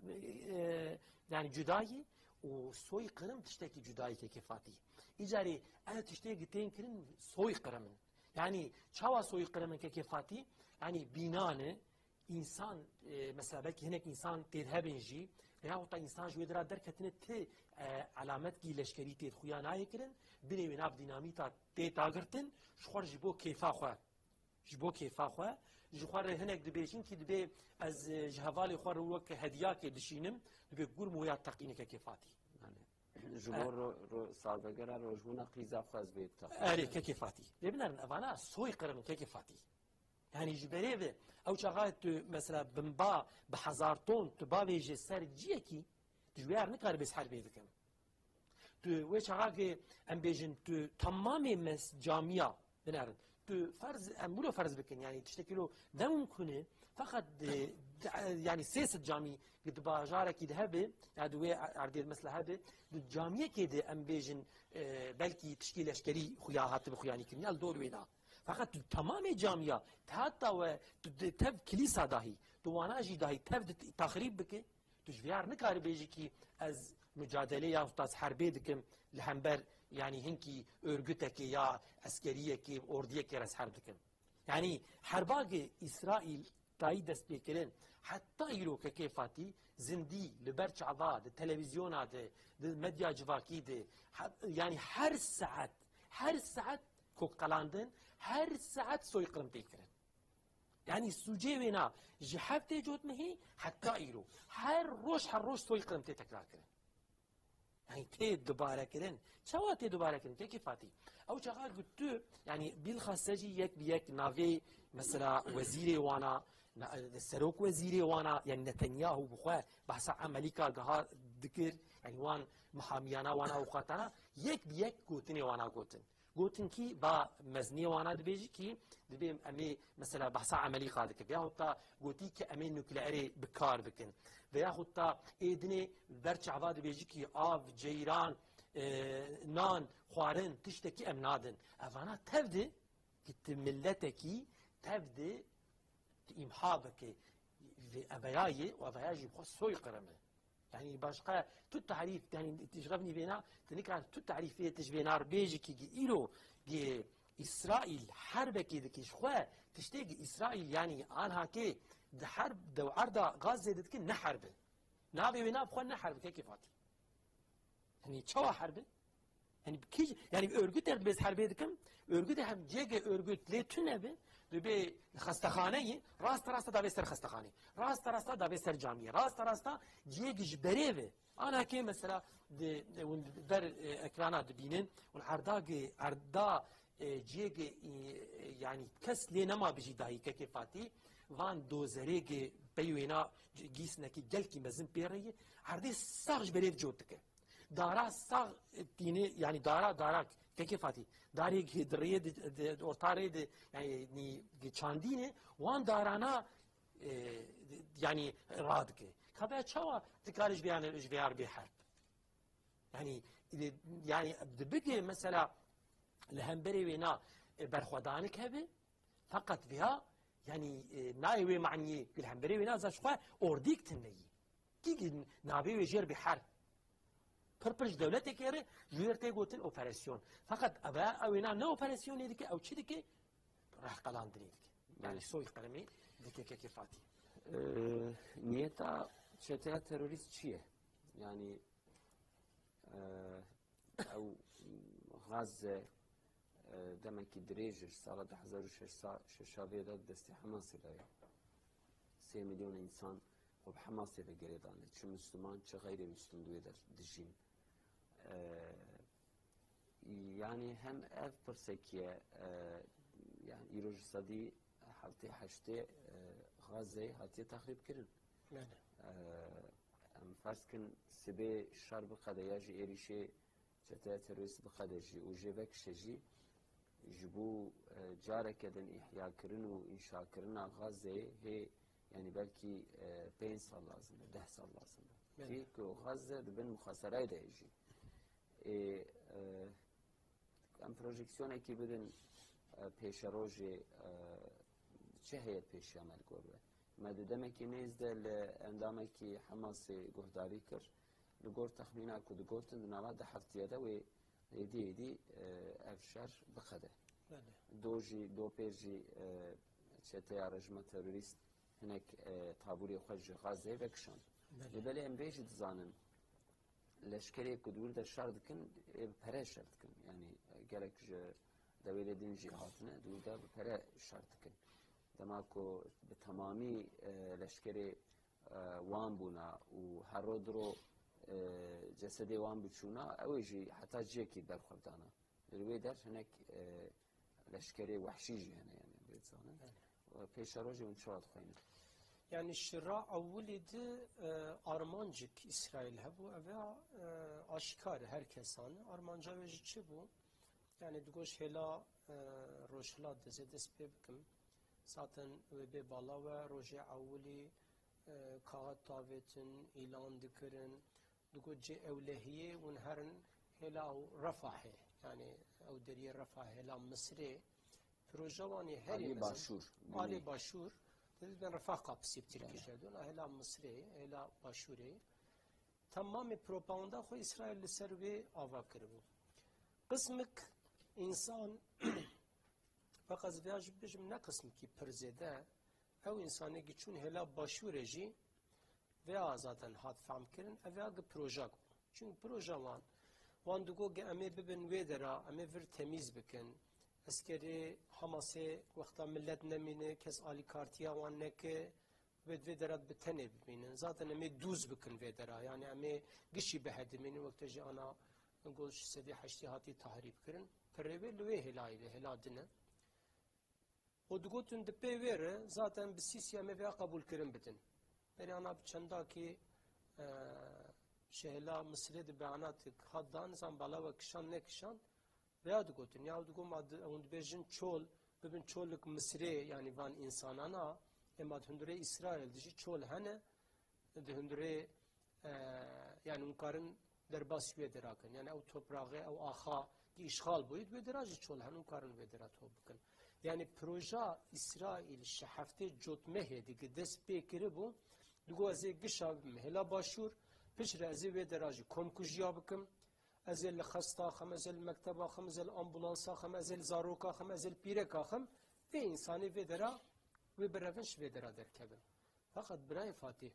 e, yani cuda ye û soyqîrim tiştekî cuda ye kekê Fatî. Îcarê ev tiştê gi tên kirin soyqîrim in. Yani çawa soyqîrim in kekê Fatî? Yani bînan e, însan, e, mesela belkî hinek însan tê de hebin jî, veyahût da însan ji wê dira derketine ti, e, elametkî leşkerî tê de xuya nayê kirin, binê wê nav dînamîta tê dagirtin, ji xwe re ji bo kêfa xwe, ji bo kêfa xwe, ji xwe re hinek dibêjin kî dibê ez, e, ji hevalê xwe re wek hediyakê dişînim, dibê gurm wê ya teqîne kekê Fatî. Ji bo ro-, ro-, salvegera rojbûna qîza xwe ez vê bitaxim. Erê, kekê Fatî. Lê binerin, evana soyqîrim in kekê Fatî. Yani ji berê ve, ew çaxa tu mesela binba bi hezar ton tu bavêje ser ciyekî, tu ji wê yer nikaribê ez herbê dikim. Tu wê çaxa ki em bêjin tu temamê mes camiya binerin. Tu ferz, em wilo ferz bikin, yani tiştekî lo ne mumkun e, feqet di, di, yani sê sed camî di bajarekî de hebe, ya di wê erdê de mesela hebe, di camiyekê de em bêjin, e, belkî tişkî leşkerî xuya hatibi xuyanî kirin, ya li dor wê na. Feqet tu temamê camiya, te heta we, tu di tev kilîsa dahî, tu wana jî dahî tev di taxrîb bike, tu ji vê yer nikarî bêjî kî ez mucadelê ya ez herbê dikim li hember, yanî hinkî örgütekê ya eskeriyekê, ordiyekê re ez herb dikim. Yanî herbagê Îsraîl tayî dest pê kirin, heta îro kekê Fatî zindî li ber çava, di televîzyona de, di medya civakî de, he-, yanî her saet, her saet kok qelandin, her saet soyqîrim tê kirin. Yanî sûcê wêna ji heftê cotmehê heta îro. Her roj, her roj soyqîrim tê tekrar kirin. Yanî tê dubare kirin. Çawa tê dubare kirin? Kekê Fatî. Ew çaxa ku tu, yanî bilxase jî yek bi yek navê mesela wezîrê wana, na-, serok wezîrê wana, yanî Netanyahu bi xwe behsa Emelîka giha dikir, yanî wan mihamiyana wana û xatana yek bi yek gotinê wana gotin. Gotin kî ba mezniyê wana dibêjî kî dibê em ê mesela behsa Emelîka dikin. Veyahut da gotî ki em ê nukleerê bi kar bikin. Veyahut da ê dinê ber çava dibêjî kî av, ceyran, e, nan, xwarin, tiştekî em nadin. Evana tev de ki ti miletekî tev de tu îmha bike. Vê eveya ye û eveya jî bi xwe soyqîrim e. Yani başka tu tarîf, yani tişrevnî vêna, tu nikar tu tarîfê tişvênar bêjî ki gi îro gi Îsraîl herbekê dike ji xwe, tiştê gi Îsraîl yani anhakê Di herb, di erda Gazze de dikin ne herb e. Navê wê nav xwe ne herb e, kekê Fatî. Yanî çawa herb e? Yanî bi kî, yanî bi örgüt derdibêz herbê dikim. Örgüt hem cêge örgüt lê tune be. Dibê xestexaneyê, rasta rasta davê ser xestexaneyê. Rasta rasta davê ser camiyê. Rasta rasta cêge ji berê ve. Ana ke mesela di, di, hûn ber, e, ekrana dibînin, hûn erda ge, erda, e, ciyê ge, e, yanî kes lê nema bijî dayî kekê Fatî, van dozerê ge pey wêna gîsnekî gelkî mezin pê re ye, erdê sax ji berê cot dike. Dara sax, e, tîne, yanî dara, dara kekê Fatî, darê ge di rêyê di, di, di orta rê de, yanî nî, ge çandîne, wan darana e, yanî radike. Ka be çawa dikare ji vê, ji vê re bê herb? Yanî, e, yanî dibike mesela li hemberê wê na, e, berxwedanik hebe, feqet vêya, yanî, e, nayê wê maniyê, li hemberê wê na za ji xwe ordîk tune yî. Kî navê wê jêr bê herb? Pir pir ji dewletekê re ji wê re tê gotin operasyon. Feqet ev, ew êna ne operasyonê dike, ew çi dike? Rehqelandinê dike. Belê. Yani soy qelemê dike kekê Fatî. Ee, niyeta çeteya terorist çi ye? Yani, e, ew Gazze, e, demekî dirêj e, sala du hezar û şeş sa-, şeş a vê de destê Hamasê de ye. Sê milyon însan xwe bi Hamasê ve girêdane. Çi Müslüman, çi xeyrê Müslüm di wê der dijîn. E, yani hem ev pirsekî ye, e, yani îro ji sedî heftê heştê, e, Gazze hatiye texrîb kirin. Belê. E, em ferz kin sibê şer biqede ya jî êrîşê çeteya terorîst biqede jî û jê vekişe jî, ji bo, e, careke din îhyakirin û înşakirina Gazeyê hê, yanî belkî, e, pênc sal lazim e, deh sal lazim e. Belê. Çi ku Gaze di bin muxaserayê de ye jî. Ê, e, em projeksiyonekî bidin, e, pêşerojê, e, çi heye pêşiya me li gor we? Me di demekî nêz de li endamekî Hamasê guhdarî kir. Li gor texmîna ku digotin, di nava du heftiye de wê êdî êdî, e, ev şer biqede. Belê. Do jî, do pêr jî, e, çeteya rejima terorîst hinek, e, tabûrê xwe ji Gazeyê vekişand. Belê. Lê belê em vê jî dizanin, leşkerê ku di wir de şer dikin, ê bi pere şer dikin. Yanî, e, gelek ji dewêlê din jî hatine, di wir de bi pere şer dikin. Dema ku bi temamî, e, leşkerê, e, wan bûna û her ro di ro, e, cesedê wan biçûna, ew ê jî heta cihekî berxwedana. Li wê der hinek, e, leşkerê wehşî jî hene, yani, em vê dizanin. Belê. Pêşerojê hûn çawa dixweynin? Yani şira ewilî di, e, armancik Îsraîl hebû, ev ya, e, aşikar e, her kes zane. Armanca wê jî çi bû? Yani digot ji hêla, e, rojhilat de zê dest pê bikim. Zaten wê bê bala we, rojê ewilî, e, kaxet davêtin, îlan dikirin. Digot cê ewlehiyê hûn herin hêla ew Refahê. Yani ew deriyê Refahê, hêla Misirê. Proje wan ê herî Aliyê mezin. Başûr, Aliyê güney. Başûr. Dibên Refah Kapısı bi Tirkî Belê. Jî dibên. Hêla Misirê, hêla Başûrê. Temamê propaganda xwe Îsraîl li ser wê ava kiribû. Qismik însan, feqet vêya jî bibêjim ne qismikî pir zêde, ew însanê ki çûn hêla Başûrê jî, vêya zaten hat fehm kirin, ev ya ki projak bû. Çunku proja wan, wan digot ki em ê bibin wê dera, em ê vir temîz bikin. Eskerê Hamasê wexta milet nemîne, kes alîkartiya wan neke, wê di vê dera bi tenê bimînin. Zaten em ê dûz bikin vê dera, yani em ê gişî bihedimînin, wek te jî ana got ji sedî heştî hatî tahrîb kirin. Pirê wê li wê hêlayî ve, hêla din e. Û digotin di pê wê re zaten bi sîsî em ê vêya qebûlkirin bidin. Berê ana bi çendakî, e, ji hêla Misirê di beyanatêk hat dan, nizam bala we kişand nekişand, vêya digotin. Ya digot ma di, hûn dibêjin çol, bibin çolik Misirê, yanî van însanana, ê ma di hundirê Îsraîl de jî çol hene, di hundirê, e, yani hûn karin derbasî wê dera kin. Yani ew topraxê, ew axa ki îşxal bûyî, di wê dera jî çol hene, hûn karin wê dera top bikin. Yani proja Îsraîl ji heftê cotmehê de ki dest pê kiribû, digot ez ê gişa bibim hêla Başûr, piştre ez ê wê dera jî komkujiya bikim, ez ê li xesta xem, ez ê li mekteba xem, ez ê li ambulansa xem, ez ê li zaroka xem, ez ê li pîreka xem, vê însanê vê dera, wê bi revin ji vê dera derkevin. Feqet birayê Fatîh,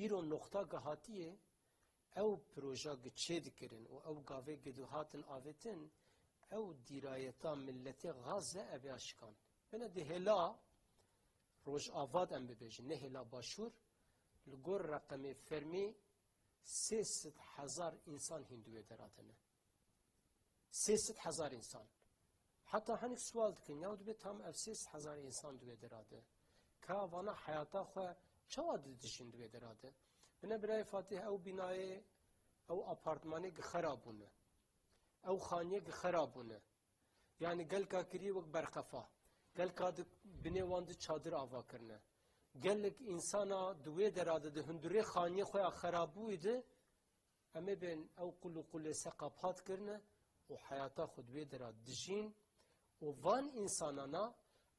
îro noqta ku hatiye, ew proja ku çê dikirin û ew gavê ku dihatin avêtin, ew dîrayeta miletê Gaze ev ya şikan. Bine di hêla Rojava de em bibêjin, ne hêla Başûr, li gor reqemê fermî sê sed hezar însan hîn di wê dera de ne. Sê sed hezar însan. Heta hinek sual dikin, ya dibê tam ev sê sed hezar însan di wê dera de. Ka vana heyata xwe çawa didijin di wê dera de? Bine birayê Fatih, ew bînayê, ew apartmanê gi xera bûne. Ew xaniyê gi xera bûne. Yani gelka kiriye wek berqefa. Gelka di binê wan di çadir ava kirine. Gelek însana di wê dera de di hundurê xaniyê xwe ya xerabûyî de Em ê bên ew qul û qulê se qapat kirine û heyata xwe di wê dera dijîn û van însanana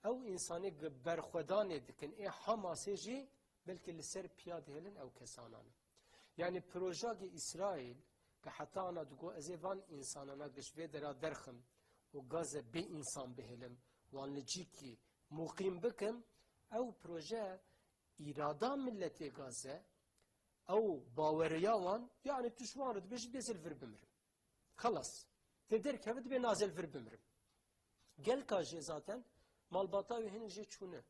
ew însanê gi berxwedanê dikin ê Hamasê jî belkî li ser piya dihêlin ew kesanan e. Yani proja gi Îsraîl ke heta ana digo ez ê van însanana gi ji vê dera derxim û Gaze bê însan bihêlim, wan li cîkî muqîm bikim, ew proje Îrada miletê Gaze, ew baweriya wan, yani tu ji wan re dibêjî dibê ez ê li vir bimirim. Xelas. Tê derkeve dibê na ez ê li vir bimirim. Gelka jê zaten malbata wê hinek jê çûne.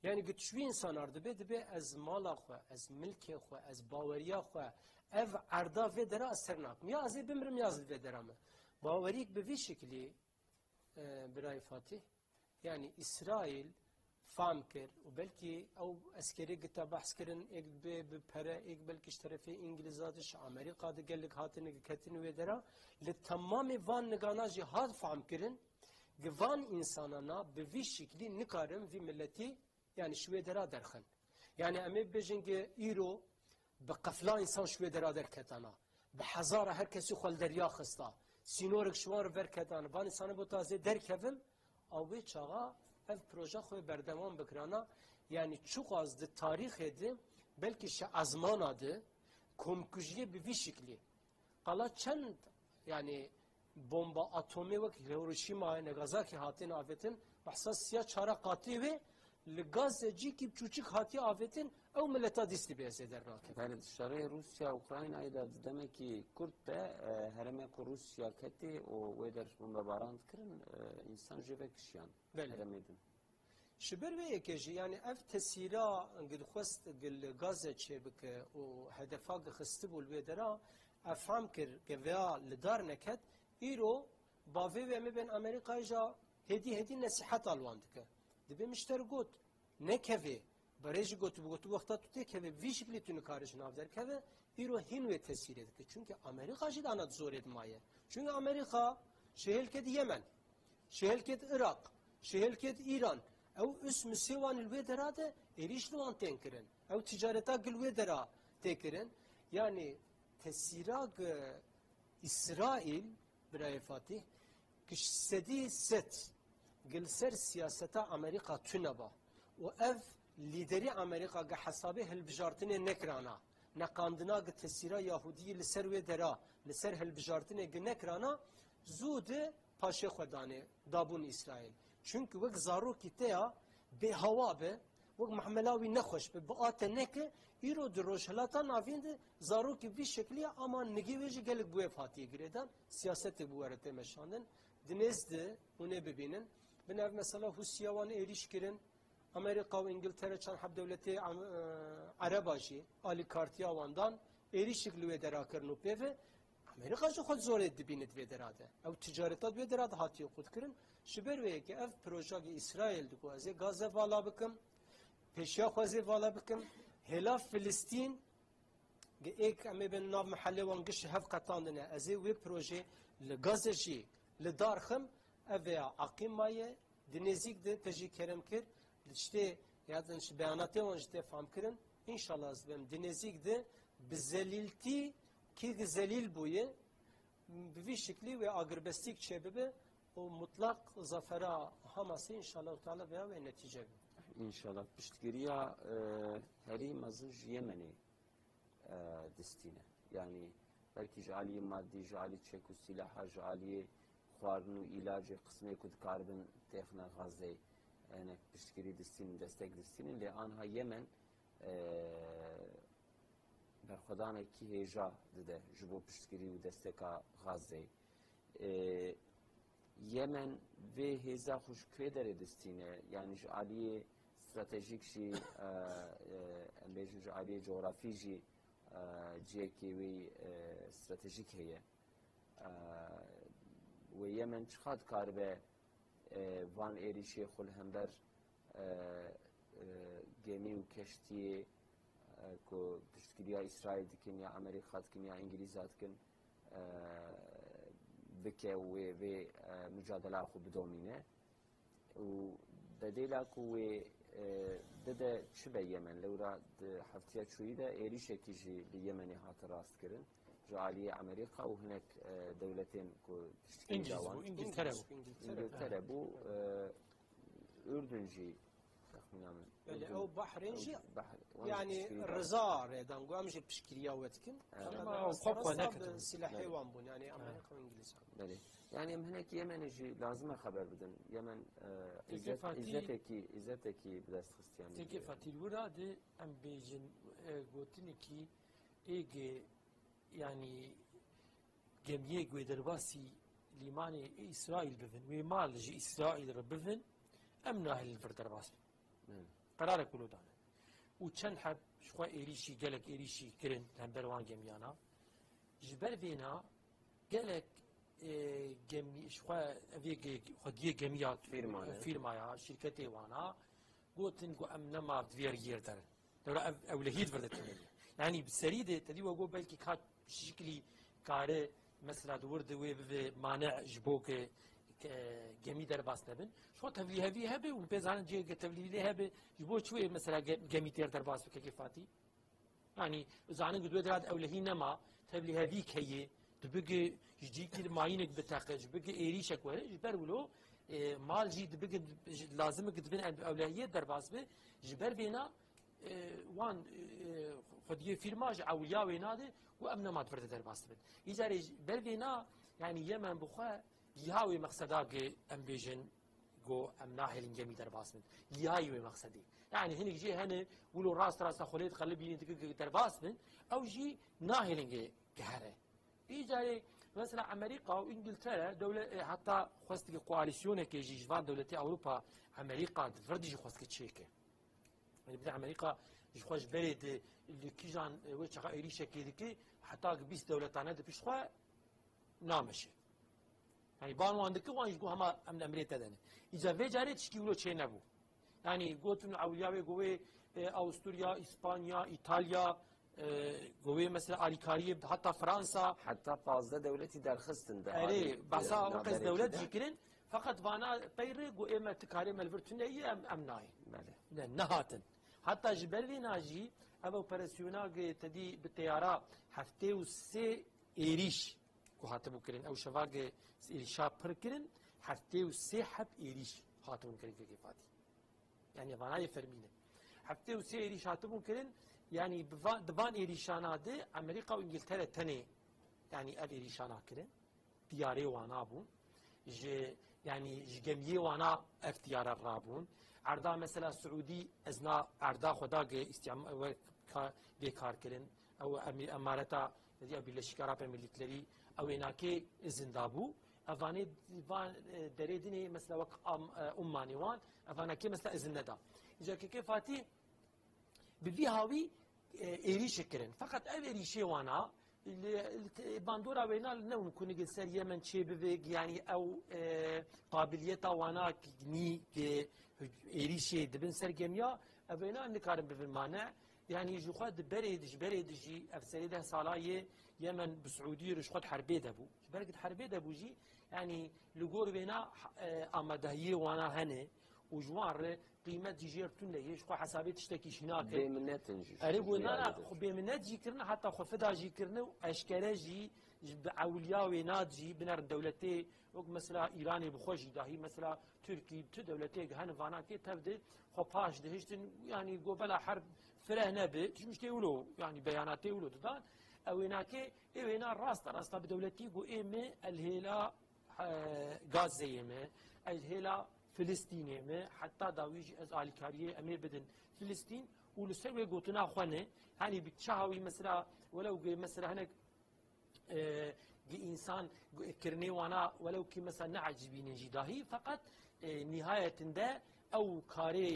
Yani gi tu ji wî însanar dibê, dibê ez mala xwe, ez milkê xwe, ez baweriya xwe, ev erda vê dera ez ser nakim. Ya ez ê bimirim ya ez li vê dera me. Baweriyek bi vî şekilî, e, birayê Fatih, Yani Îsraîl fam kir û belkî ew eskerê gita behs kirin, êk bê bi pere, êk belkî ji terefê Îngilîza de, ji Amerîka de gelek hatine gi ketin wê dera. Li temamê van nigana jî hat fam kirin, gi van însanana bi vî şiklî nikarin vî miletî, yani ji wê dera derxin. Yani em ê bibêjin ki îro bi qefla însan ji wê dera derketana. Bi hezara her kesî xwe li derya xista. Sînorek ji wan re verketana. Van însanê bo ta ez ê derkevim, a wê çaxa ev proje xwe berdewam bikirana. Yani çiqas di tarîxê de belkî ji ezmana de komkujiyê bi vî şiklî. Qala çend, yani, bomba atomê wek Hiroşîma, Nagasaki hatin avêtin, behsa siya çara qatê wê li Gaze cîkî çûçik hatiye avêtin, ew mileta dîst dibe ez ê dernakevim. Belê, di şerê Rûsya Ukraynayê de di demekî kurt de, e, herêmê ku Rûsya ketê û wê der bombebaran dikirin, e, însan jê vekişiyan. Belê. Herêmê din. Ji ber vê yekê jî, yani ev tesîra gi dixwest gi li Gaze çêbike û hedefa gi xistibû li wê dera, ev fam kir ke veya li dar neket, îro bavê wê em ê bên Amerîkayê ja hêdî hêdî nesîheta li wan dike. Dibê min ji te re got, nekevê, berê jî gotibû, gotibû wexta tu têkevê, vî şiklî tu nikarî ji nav derkeve, îro hîn wê tesîrê dike. Çunke Amerîka jî dana di zorê de maye. Çunke Amerîka ji hêl ket Yemen, ji hêl ket Iraq, ji hêl ket Îran. Ew üst misê wan li wê dera de êrîş li wan tên kirin. Ew ticareta gi li wê dera tê kirin. Yani tesîra gi Îsraîl, birayê Fatîh, gi sedî sed gi li ser siyaseta Amerîka tune ba û ev lîderî Amerîka gi hesabê hilbijartinê nekirana, neqandina gi tesîra Yahudiyî li ser wê dera, li ser hilbijartinê gi nekirana, zû di paşê xwe danê, dabûn Îsraîl. Çunki wek zarokî te ya bêhawa be, wek mehmela wî nexweş be, bi a te neke, îro di Rojhilata Navîn de zarokî vî şeklî ye, ama nigê wê jî gelek bi wê hatiye girêdan, siyasetê bi we re tê meşandin. Di nêz de hûn ê bibînin. Bin ev mesela Hûsiya wan êrîş kirin, Amerîka û Îngiltere çend heb dewletê Am-, e, Ereba jî alîkartiya wan dan, êrîşik li wê dera kirin û pê ve Amerîka jî xwe zorê dibîne di vê dera de. Ew ticareta di wê dera de hatiye qutkirin. Ji ber wê yekê ev proja gi Îsraîl digo ez ê Gaze vala bikim, pêşiya xwe ez ê vala bikim, hêla Filistîn, gi êk em ê bên nav mehelê wan giş hev qetandine. Ez ê wê projê li Gaze jî li dar xim, ev veya aqîm maye, di nêzîk de te jî kerem kir, li tiştê, ya din ji beyanatê wan jî tê fam kirin. Înşallah ez dibêm di nêzîk de bi zelîltî kî zelîl bûye, bi vî şiklî wê agirbestîk çêbibe û mutlaq zafera Hamasê înşallah teala veya wê netîce be. Înşallah. Piştgiriya, e, herî mezin ji Yemenê, e, distîne. Yanî belkî ji aliyê madî, ji alî çek û sîlaha, ji aliyê xwarin û îlacê qismê ku dikaribin têxine Xazeyê. hinek piştgirî distînin, destek distînin, lê anha Yemen, e, berxwedanekî hêja dide ji bo piştgirî û desteka Gazeyê. E, Yemen vê hêza xwe ji kwê derê distîne? Yanî ji aliyê stratejîk jî, e, e, em bêjin ji aliyê cografî jî, e, cihekê wî, e, stratejîk heye. E, wê Yemen çiqa dikaribe, e, van êrîşê xwe li hember, e, e, gemî û keştiyê, e, ku piştgiriya Îsraîl dikin ya Amerîka dikin ya Îngilîza dikin, e, bike û wê vê, e, mucadela xwe bidomîne. Û bedêla ku wê, e, bide çi be Yemen? Lewra di heftiya çûyî de êrîşekî jî li Yemenê hate rastkirin. Ji aliyê Amerîka û hinek, e, dewletên ku piştgirî Îngiliz dawan. bû, Îngiltere bû. Îngiltere. Îngiltere bû. E, Urdun jî texmîna min. Belê, Urdun, ew Behrên jî, Behr-, wan jî yanî piştgirî dawan. Riza rêdan ku em jî piştgiriya we dikin. Evet. Ama Ama ew xwe xwe rasa nekirin. Bi silahê Evet. wan bûn, yanî Evet. Amerîka û Îngilîz. Belê. Yanî em hinek Yemenê jî lazim e xeber bidin. Yemen, e, Têkê îzzet-, Fatî îzzetekî, îzzetekî bi dest xist, yanî. Têkê Fatî li wira de em bêjin, e, gotinekî êgê, yanî gemiyê ku wê derbasî lîmanê Îsraîl bibin, wê mal ji Îsraîl re bibin, em nahêlin vir derbas bin. Evet. Qerarek wilo dane. Û çend heb ji xwe êrîşî, gelek êrîşî kirin li hember wan gemiyana. Ji ber vêna gelek, e, gemî, ji xwe, evê ge-, xwediyê gemiya, Fîrmane. Fîrmaya, şîrketê wana, gotin ku em nema di vê riyê de ne. Lewra ev, ewlehî di vir de tune ye. Yanî bi serî de te dî we got belkî ka şiklî kare mesela di wir de wê bibe mane ji bo ke, ke gemî derbas nebin. Ji xwe tevlîhevî hebe û pê zanin cihê ke tevlîhevî hebe ji bo çi wê mesela ge-, gemî têr derbas bike kêfatî? Yanî zanin ku di wê dera de ewlehî nema, tevlîhevî heye, dibige ji cîkî mayînek biteqe, ji bige êrîşek were, ji ber wilo, e, mal jî dibige, lazim e ku dibin em-, ewlehiyê derbas be, ji ber vêna, e, wan, e, xwediyê fîrma ji ewliya wê nade û em nema di vir de derbas dibin. Îcarê ji ber vêna, yanî Yemen bi xwe giha wê mexseda ge em bêjin, go em nahêlin gemî derbas bin. Liyayî wê mexsedê. Yanî hinek jê hene, wilo rast rasta xwe lê diqelibînin, dike derbas bin, ew jî nahêlin ge, gehere. Îcarê mesela Amerîka û Îngiltere, dewle-, e, heta xwest dike koalîsyonekê jî ji van dewletê Ewropa, Amerîka di vir de jî xwest ke çêke. Yanî bi de Amerîka ji xwe ji berê de li kîjan, e, wê çaxa êrîşekê dike, heta ki bîst dewletane di pişt xwe nameşe. Yanî ban wan dike, wan jî got hema em li emrê te de ne. Îca vê carê tişkî wilo çê nebû. Yanî gotin ewliya wê got wê, e, Avusturya, Îspanya, Îtalya, e, got wê mesela alîkariyê heta Fransa. Heta pazdeh dewletî derxistin de Erê, alî, behsa e, o qez naberê dewlet de. Jî kirin. Feqet vana peyre got ê me ti karê me li vir tune ye, em, em nayên. Belê. Ne, nehatin. Heta ji ber vê na jî ev operasyona ge te dî bi teyara heftê û sê êrîş ku hatibû kirin, ew şeva ge êrîşa pir kirin, heftê û sê heb êrîş hatibûn kirin kekê Fatî. Yanî vana yê fermî ne. Heftê û sê êrîş hatibûn kirin, yanî bi va-, di van êrîşana de Amerîka û Îngiltere tenê, yanî ev êrîşana kirin. Tiyarê wana bûn. Ji, yanî ji gemiyê wana ev tiyare rabûn. Erda mesela Siûdî ez na erda xwe da ge îstîma-, we ka-, bê kar kirin. Ew emî-, emareta, ya Birleşik Arap Emirlikleri, ew ê nakê izin dabû. Evanê van, e, derê dinê, mesela wek am-, e, Ummanê wan, evanakê mesela izin neda. Îca kekê Fatî bi vî hawî, e, êrîşê kirin. Feqet ev êrîşê wana, li, li te-, bandora wêna li ne hûn ku nigil ser Yemen çê bibe, yanî ew, e, qabiliyeta wana nî, e, êrîşê dibin ser gemiya, ev wêna nikarin bibin mane. Yanî ji xwe di berê, ji berê de jî ev serê deh sala yê Yemen bi Siûdî re ji xwe di herbê de bû. Ji ber ku di herbê de bû jî, yanî li gor wêna, e, amadehiyê wana hene û ji wan re qîmet jî jêr tune ye, ji xwe hesabê tiştekî jî nake. Bêminet in jî, Erê ji got, na, na, wê de. Xwe bêminet jî kirine, heta xwe fida jî kirine û eşkere jî, ji bi ewliya wê nad jî, binerin dewletê, wek mesela Îranê bi xwe jî dahî, mesela Tirkî, tu dewletê hene vanakê tev de xwe paş dihiştin, yanî got bela herb fireh nebe, tişt tê wilo, yanî beyanatê wilo didan. Ew wênakê, ê wêna rasta rasta bi dewletî got ê me el hêla, e, Gazeyê me, el hêla Filistînê me, heta dawî jî ez alîkariyê em ê bidin Filistîn û li ser wê gotina xwe ne, yanî bi çaha wî mesela, welew ki mesela hinek, e, ki însan kirinê wana welew ki mesela ne ecibîne jî dahî, feqet, e, nihayetinde ew karê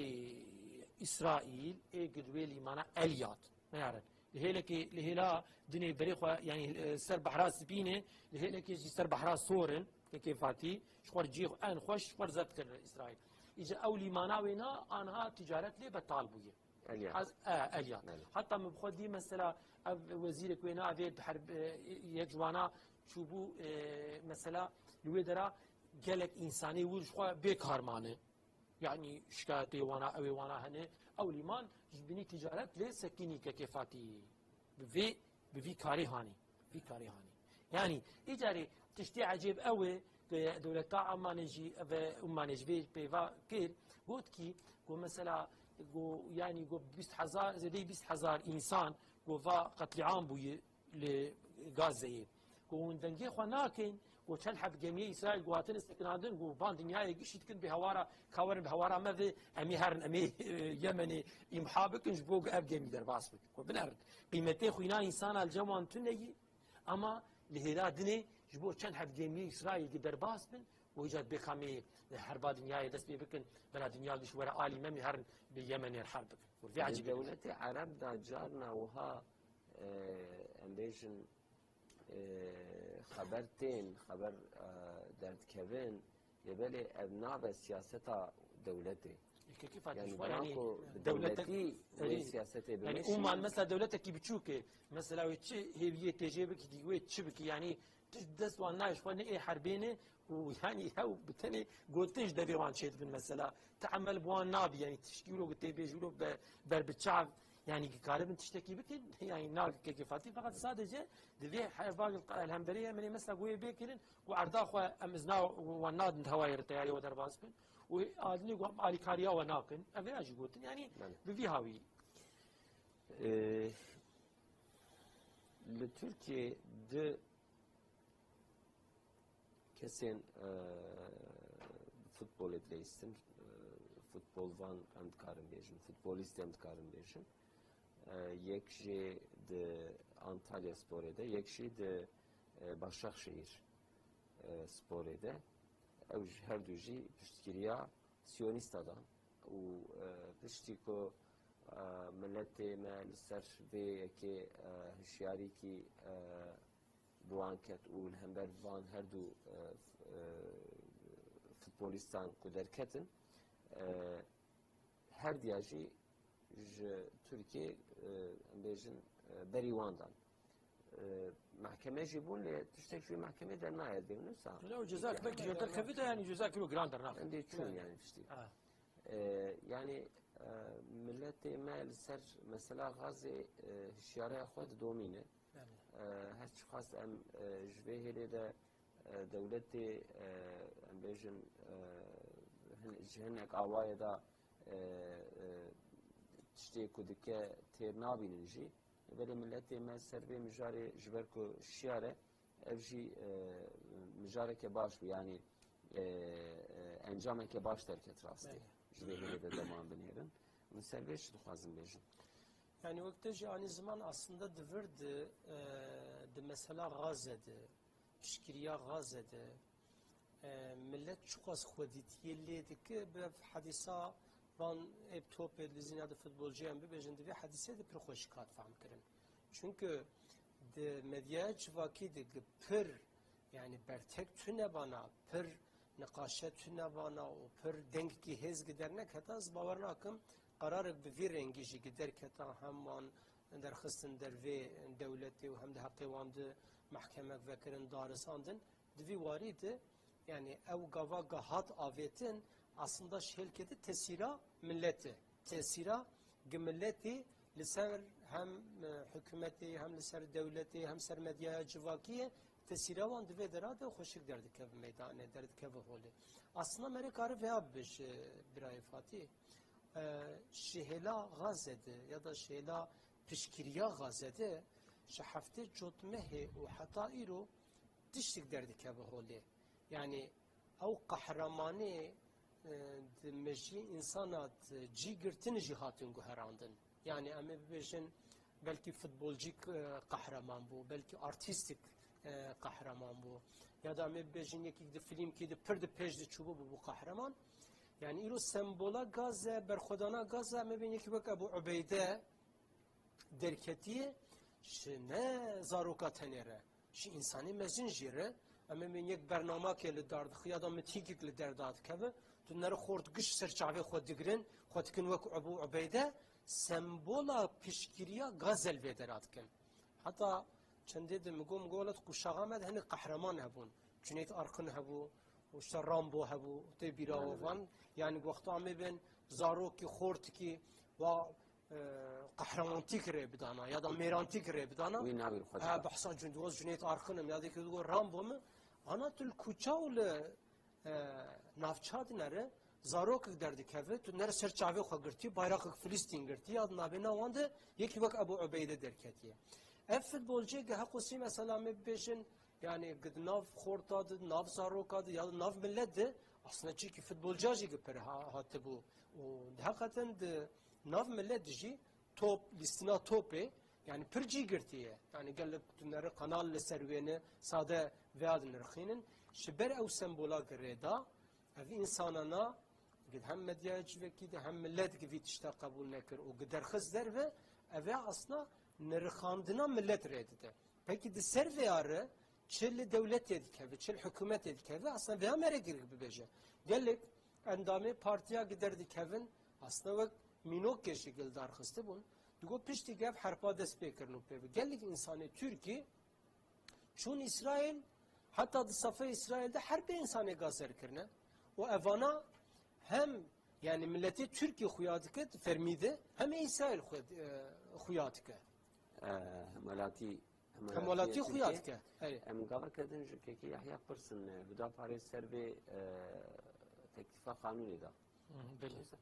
Îsraîl ê ki wê lîmana Elyat. Meyarin. Li hêlekê, li hêla dinê berê xwe, yanî, e, ser behra spî ne, li hêlekê jî ser behra sor in, kekê Fatî, ji xwe cî en xweş ji xwe zeft kirine Îsraîl. Îca ew lîmana wê na, anha ticaret lê betal bûye. Elyat. Az, e, Elyat. Belê. Heta min bi xwe dî mesela ev wezîrek wê na, ev ê bi herb-, e, yek ji wana çûbû, e, mesela li wê dera gelek însanê wir ji xwe bê kar mane. Yanî şikayetê wana, ew ê wana hene. Ew lîman ji binî ticaret lê sekînî kekê Fatî. Bi vê, bi vî karê hanî. Vî karê hanî. Yanî îcarê tiştê ecêb ew e, ke dewleta Emanê jî, ve Umanê ji vê pêva kir. Got ki, got mesela, got, yanî got bîst hezar, zêdeyî bîst hezar însan, got va qetlîam bûye li Gazeyê. Ku hûn dengê xwe nakin, ku çend heb gemiyê Îsraîl ku hatine sekinandin, ku van dinyayê gişî dikin bi hewara, ka werin bi hewara me ve, em ê herin, em ê, e, Yemenê îmha bikin, ji bo ku ev gemî derbas bikin. Ku binerin. Qîmetê xwîna însana li cem wan tune yî, ama li hêla dinê ji bo çend heb gemiyê Îsraîl ki derbas bin, û îca bê kamê herba dinyayê dest pê bikin, bela dinya giş were alî me, em ê herin bi Yemenê herb bikin. Ku vê Di ecîbî dewletê Ereb de carna wiha, e, em bêjin, e, xeber tên, xeber, e, derdikevin, lê belê ev nabe siyaseta dewletê. Kekî Fatih, yanî ji wan, bera yanî ku bi dewletek, dewletî wê, erê, siyasetê, yanî bimeşî. Uman mesela dewletekî biçûk e. Mesela wê çi hêviyê têjê bikî, wê çi bikî, yanî tişt dest wan nayê, ji xwe ne ê herbê ne û yanî hew bi tenê gotin ji devê wan çêdibin mesela. Ti emel bi wan nabî, yanî tişkî wilo ku tê bêjî wilo be-, ber bi çav, yanî ki karibin tiştekî bikin, yanî nake kekê Fatî, feqet sadece divê herba li hemberê Yemenê mesela goyê bê kirin, ku erda xwe em izna wan nadin di hewayê re teyarê we derbas bin. Û adinê ku em alîkariya we nakin, ev ya jî gotin, yanî Belê. Bi vî hawî. Ee, li Tirkiyê di kesên, e, futbolê dileyistin, e, futbolvan em dikarin bêjin, futbolîst em dikarin bêjin. E, yek jê di Antalya Sporê de, yek jî di, e, Başakşehir, e, Sporê de. Ew ji her du jî piştgiriya Siyonîsta dan û, e, piştî ku, e, miletê me li ser vê yekê, e, hişyarîkî, e, bi wan ket û li hember van her du, e, f-, e, futbolîstan ku derketin, e, her diya jî ji Tirkiyê, e, em bêjin, e, berî wan dan. E, mehkeme jî bûn, lê tiştek ji wê mehkemê dernayê, ez bêjim, wisa. Lê ew ceza, belkî ji derkevî de, yanî ceza kiro giran dernaxe. Em dê çûn, yanî, yanî tiştî. Ha. E, yanî, e, miletê me li ser mesela Gazê, e, hişyareya xwe didomîne. Belê. E, her çiqas em, e, ji vê hêlê de, e, dewletê, e, em bêjin, e, hin-, ji hinek awayê de, e, e, tiştê ku dike têr nabînin jî. Belê miletê me ser vê mijarê ji ber ku şiyar e, ev jî, e, mijareke baş bû, yanî, e, e, encameke baş derket rastê. Belê. Ji vê hêlê de dema em binêrin. Min ser vê jî dixwazim bêjim. Yanî wek te jî anî ziman aslında di vir de, e, di mesela Gaze de, piştgiriya Gaze de, e, milet çiqas xwedîtiyê lê dike, bi hedîsa van ê topê li zîna de futbolciyan bibêjin, di vê hedîsê de pir xweşik hat fehm kirin. Çunku di medyaya civakî de gi pir, yanî bertek tune bana, pir niqaşe tune bana û pir dengekî hêz gi derneketa, ez bawer nakim qerarek bi vî rengî jî gi derketa hem wan derxistin dervê dewletê û hem di heqê wan de mehkemek vekirin, darizandin. Di vî warî de, yanî ew gava ge hat avêtin, aslında ji hêlkê de tesîra miletê. Tesîra gi miletê li ser hem, e, hikûmetê, hem li ser dewletê, hem ser medyaya civakî ye, tesîra wan di vê dera de xweşik derdikeve meydanê, derdikeve holê. Aslında me rê kare vêya bibe ji birayê Fatî. E, ji hêla Gaze de ya da ji hêla piştgiriya Gaze de ji heftê cotmehê û heta îro tiştik derdikeve holê. Yanî ew qehremanê, e, e, di mejî însana di cî girtin jî hatin guherandin. Yani em ê bibêjin belkî futbolcîk, e, qehreman bû, belkî artîstîk, e, qehreman bû. Ya da em ê bibêjin yekî di filmkî di pir di pêş de çûbû bû qehreman. Yani îro sembola Gaze, berxwedana Gaze, em ê bên yekî wek Ebû Ubeyde derketiye, ji ne zaroka tenê re, ji însanê mezin jî re, em ê bên yek bernamakê li dar dixi ya da mitîkik li der dadikeve, tu nere xort giş ser çavê xwe digirin, xwe dikin wek Ebû Ubeyde, sembola piştgiriya Gaze li vê dera dikin. Heta çendê di min got, min got, welat quşaxa me de hinek qehreman hebûn. Cüneyt Arkın hebû, û işte Rambo hebû, tê bîra we van. Yani wexta em ê bên zarokî, xortikî, wa, e, qehremantik rê bidana ya da mêrantik rê bidana. Wî navê xwe Ha, dida. Behsa Cüneyt, Cüneyt Arkın im, ya da ki digo Rambo mi? Ana tu li kuça û li, e, navça dinere, zarokek derdikeve, tu nere ser çavê xwe girtî, bayraqek Filistîn girtî, ya navêna wan de yekî wek Ebû Ubeyde derketiye. Ev futbolciyê ge heqosî mesela me bibêjin, yani gi di nav xorta de, nav zaroka de, ya di nav millet de, aslında çikî futbolca jî gi pir ha-, hatibû. Û heqeten di nav millet de jî top, lîstina topê, yani pir cî girtiye. Yani gelek tu nere kanal li ser wêne, sade veya dinirxînin. Ji ber ew sembola girê da, ev însanana, gi hem medyaya civekî de hem millet gi vî tişta qebûl nekir û gi derxist derve, ev ya asna nirxandina millet rê dide. Pekî di ser vê ya re çi li dewletê dikeve, çi li hikûmetê dikeve, aslında vêya mere girek bibêje. Gelek endamê partiya gi derdikevin, aslında wek mînokê jî gil darxistibûn. Digo piştî gev herpa dest pê kirin û pê bi. Gelek însanê Tirkî çûn Îsraîl, heta di safê Îsraîl de herbê însanê gazer kirine. Û evana hem, yani milletê Tirkî xuya dike, di fermî de, hem ê Îsraîl xwe, e, xuya dike. E, hem welatî, hem Hem welatî welatî xuya Tirkî. Dike. Hey. Em gava kedin ji kekê Yahya pirsin, e, Huda parê ser vê, e, teklifa qanûnê da. Hı, belê. Neyse.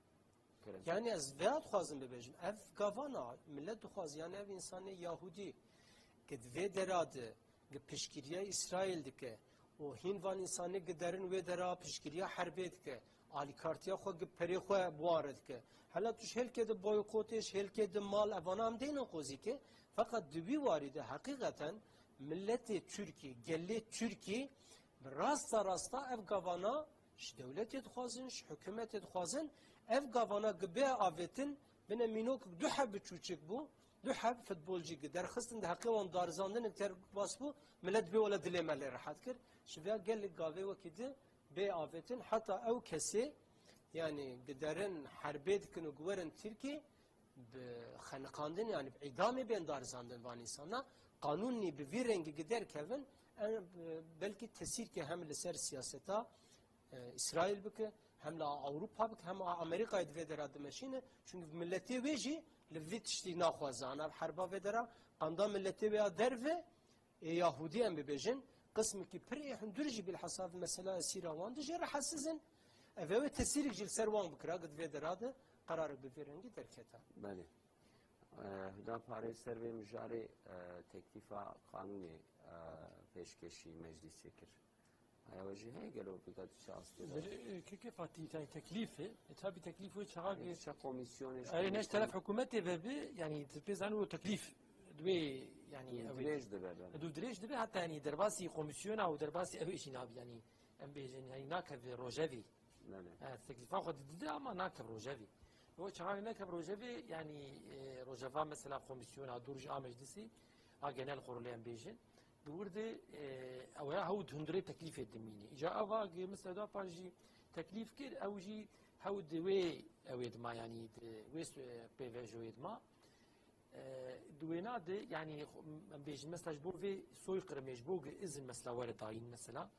Kerem. Yani ez veya dixwazim bibêjim, ev gavana millet dixwaz, yani ev însanê Yahudî ki di vê dera de gi piştgiriya Îsraîl dike û hîn van însanê gi derin wê dera piştgiriya herbê dike, alîkartiya xwe gi perê xwe bi wan re dike. Hela tu ji hêlkê de boykotê, ji hêlkê de mal, evana em deynin qozî ke, feqet di wî warî de heqîqeten milletê Tirkî, gelê Tirkî bi rasta rasta ev gavana ji dewletê dixwazin, ji hikûmetê dixwazin, ev gavana gi bê avêtin, bine mînok du heb biçûçik bû, du heb futbolcî gi derxistin di heqê wan darizandinek derbas bû, millet bê wele dilê me lê rehet kir. Ji vê ya gelek gavê wekî di bê avêtin, heta ew kesê, yani gi derin herbê dikin û gi werin Tirkî, bi xeniqandin, yani bi îdamê bên darizandin van însana, qanûnî bi vî rengî gi derkevin, e, belkî tesîrkê hem li ser siyaseta, e, Îsraîl bike, hem li Ewropa bike, hem a Amerîkayê di vê dera dimeşîne. Çünkü miletê wê jî li vî tiştî naxwaze. Ana herba vê dera qanda miletê wê ya derve, ê Yahudî em bibêjin, qismekî pir ê hundir jî bilhassa mesela esîra wan de jê rehetsiz in. Ev ê wê tesîrek jî li ser wan bikira, ku di vê dera de qerarek bi vî rengî derketa. Belê. E, Huda parê ser vê mijarê, e, teklîfa qanûnê, e, pêşkêşî meclîsê kir. Aya we jî heye gelo bika tu çi astê de? Belê, e, keke Fatî, yani teklîf e. E, tabi teklîf wê çaxa Ê, ge-, çe komîsyonê ji erê ne ji komîsyon- teref hikûmetê ve bi, yani tu pê zanî o teklîf dibê, yani, Dû ew ê dirêj dibe, belê. Dû dirêj dibe, hatta, yani, derbasî komîsyona û derbasî ew ê jî nabi, yani, em bêjin, yani, nakeve rojevî. Belê. Evet, teklîfa xwe dide ama nakev rojevî. O çaxê nekev rojevî, yani, e, rojeva mesela komîsyona, dûr ji a meclisî, a genel kurulê em bêjin. Di wir de, e, ew ya hewd hundirê teklîfê dimîne. Îca ava ge mesela da par jî teklîf kir, ew jî hewd wê ew ê dima, yani, di wê su-, e, pêvejoyê dima. E, di wêna de, yani, em bêjin, mesela, ji bo vê soykirimê, ji bo ge izin, mesela, were dayîn, mesela.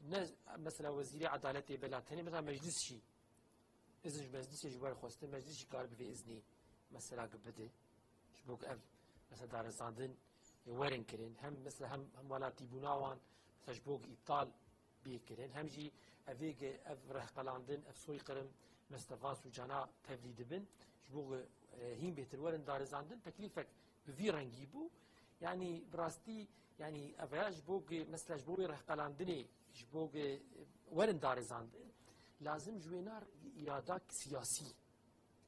Ne, mesela, wezîrê edaletê bela tenê, mesela, meclis jî. Izin ji meclisê jî were xwestin, meclis jî kar bi vê iznê, mesela, ge bide. Ji bo ge ev, mesela, darizandin, e, werin kirin. Hem, mesela, hem, hem welatîbûna wan, mesela, ji bo ge îptal bê kirin. Hem jî ev ê ge ev rehqelandin, ev soykirim, mesela, van sûcana tevlî dibin. Ji bo ge, e, hîn bêtir werin darizandin, teklîfek bi vî rengî bû. Yanî bi rastî, yanî ev ya ji bo ge, mesela, ji bo wê rehqelandinê, ji bo ge, e, werin darizandin. lazim ji wêna îradak siyasî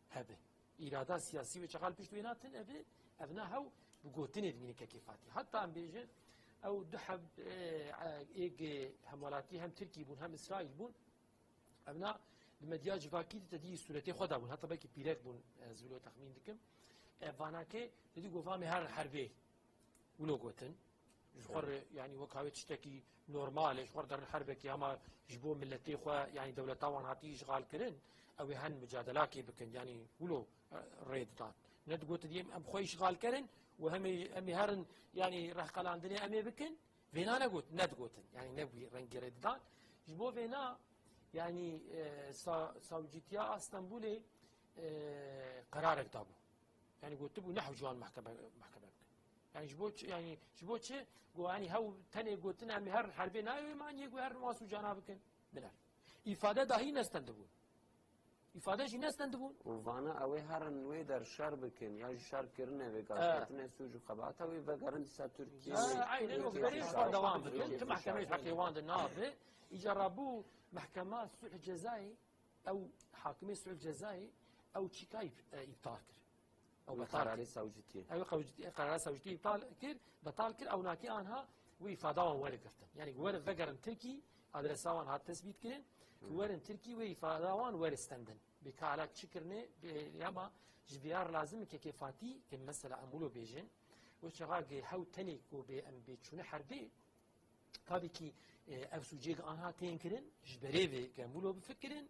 hebe. Îrada siyasî wê çaxa li pişt wêna tune be, ev na hew bi gotinê dimîne kekê Fatî. Heta em bêjin, ew du heb, e, e, êg hemwelatî hem Tirkî bûn, hem Îsraîl bûn. Ev na li medya civakî de te dî sûretê xwe dabûn. Heta belkî pîrek bûn, ez wilo texmîn dikim. E, vanakê te dî got, "Va me herin herbê." Wilo gotin. Ji xwe re, yanî wek hawê tiştekî normal e, ji xwe re derin herbekê, hema ji bo miletê xwe, yanî dewleta wan hatî îşxal kirin, ew ê hen mucadelakê bikin, yanî wilo, e, rê didan. Ne digotin, em, em xwe îşxal kerin û hem ê, em ê herin, yanî rehqelandinê em ê bikin. Vêna negot, nedigotin. Yanî ne wî rengî rê didan. Ji bo vêna, yanî, e, sa-, savcîtiya a Stenbolê, e, qerarek dabû. Yanî gotibû, "Nehew ji wan mehkeme, mehkeme bikin." Yanî ji bo çi, yanî ji bo çi? Go, yanî hew tenê gotin, "Em ê herin herbê." Nayê wê maniyê go herin wan sûcana bikin. Biner. Îfade dahî nestendibûn. Îfade jî nestendibûn. Û vana ew ê herin wê der şer bikin, ya jî şer kirine, vê E. gaşketine sûc û xebata wê vegerin dîsa Tirkiyê. E, aynen, wek berê ji xwe dewam bikin. Tirkiyê Tu mehkemeyê ji heqê wan de nabe. Îca rabû mehkema sulh cezayê, ew hakimê sulh cezayê, ew çîka îp-, e, îptal kir. Ew Wî betal qerarê kir. Sawcitiyê. Ew qewcitî-, qerara sawcitiyê îptal kir, betal kir, ew nakê anha wî îfada wan were girtin. Yanî were vegerin Tirkî, adresa wan hat tesbît kirin, ki werin Tirkî wê îfada wan were stendin. Bê ka alak çi kirine, bê ya ma ji vê ya lazim e kekê Fatî, ki mesela em wilo bêjin, wê çaxa ki hew tenê ku bê em bê çûne herbê, Tabii ki, e, ev sûcê ki anha tên kirin, ji berê vê ke em wilo bifikirin,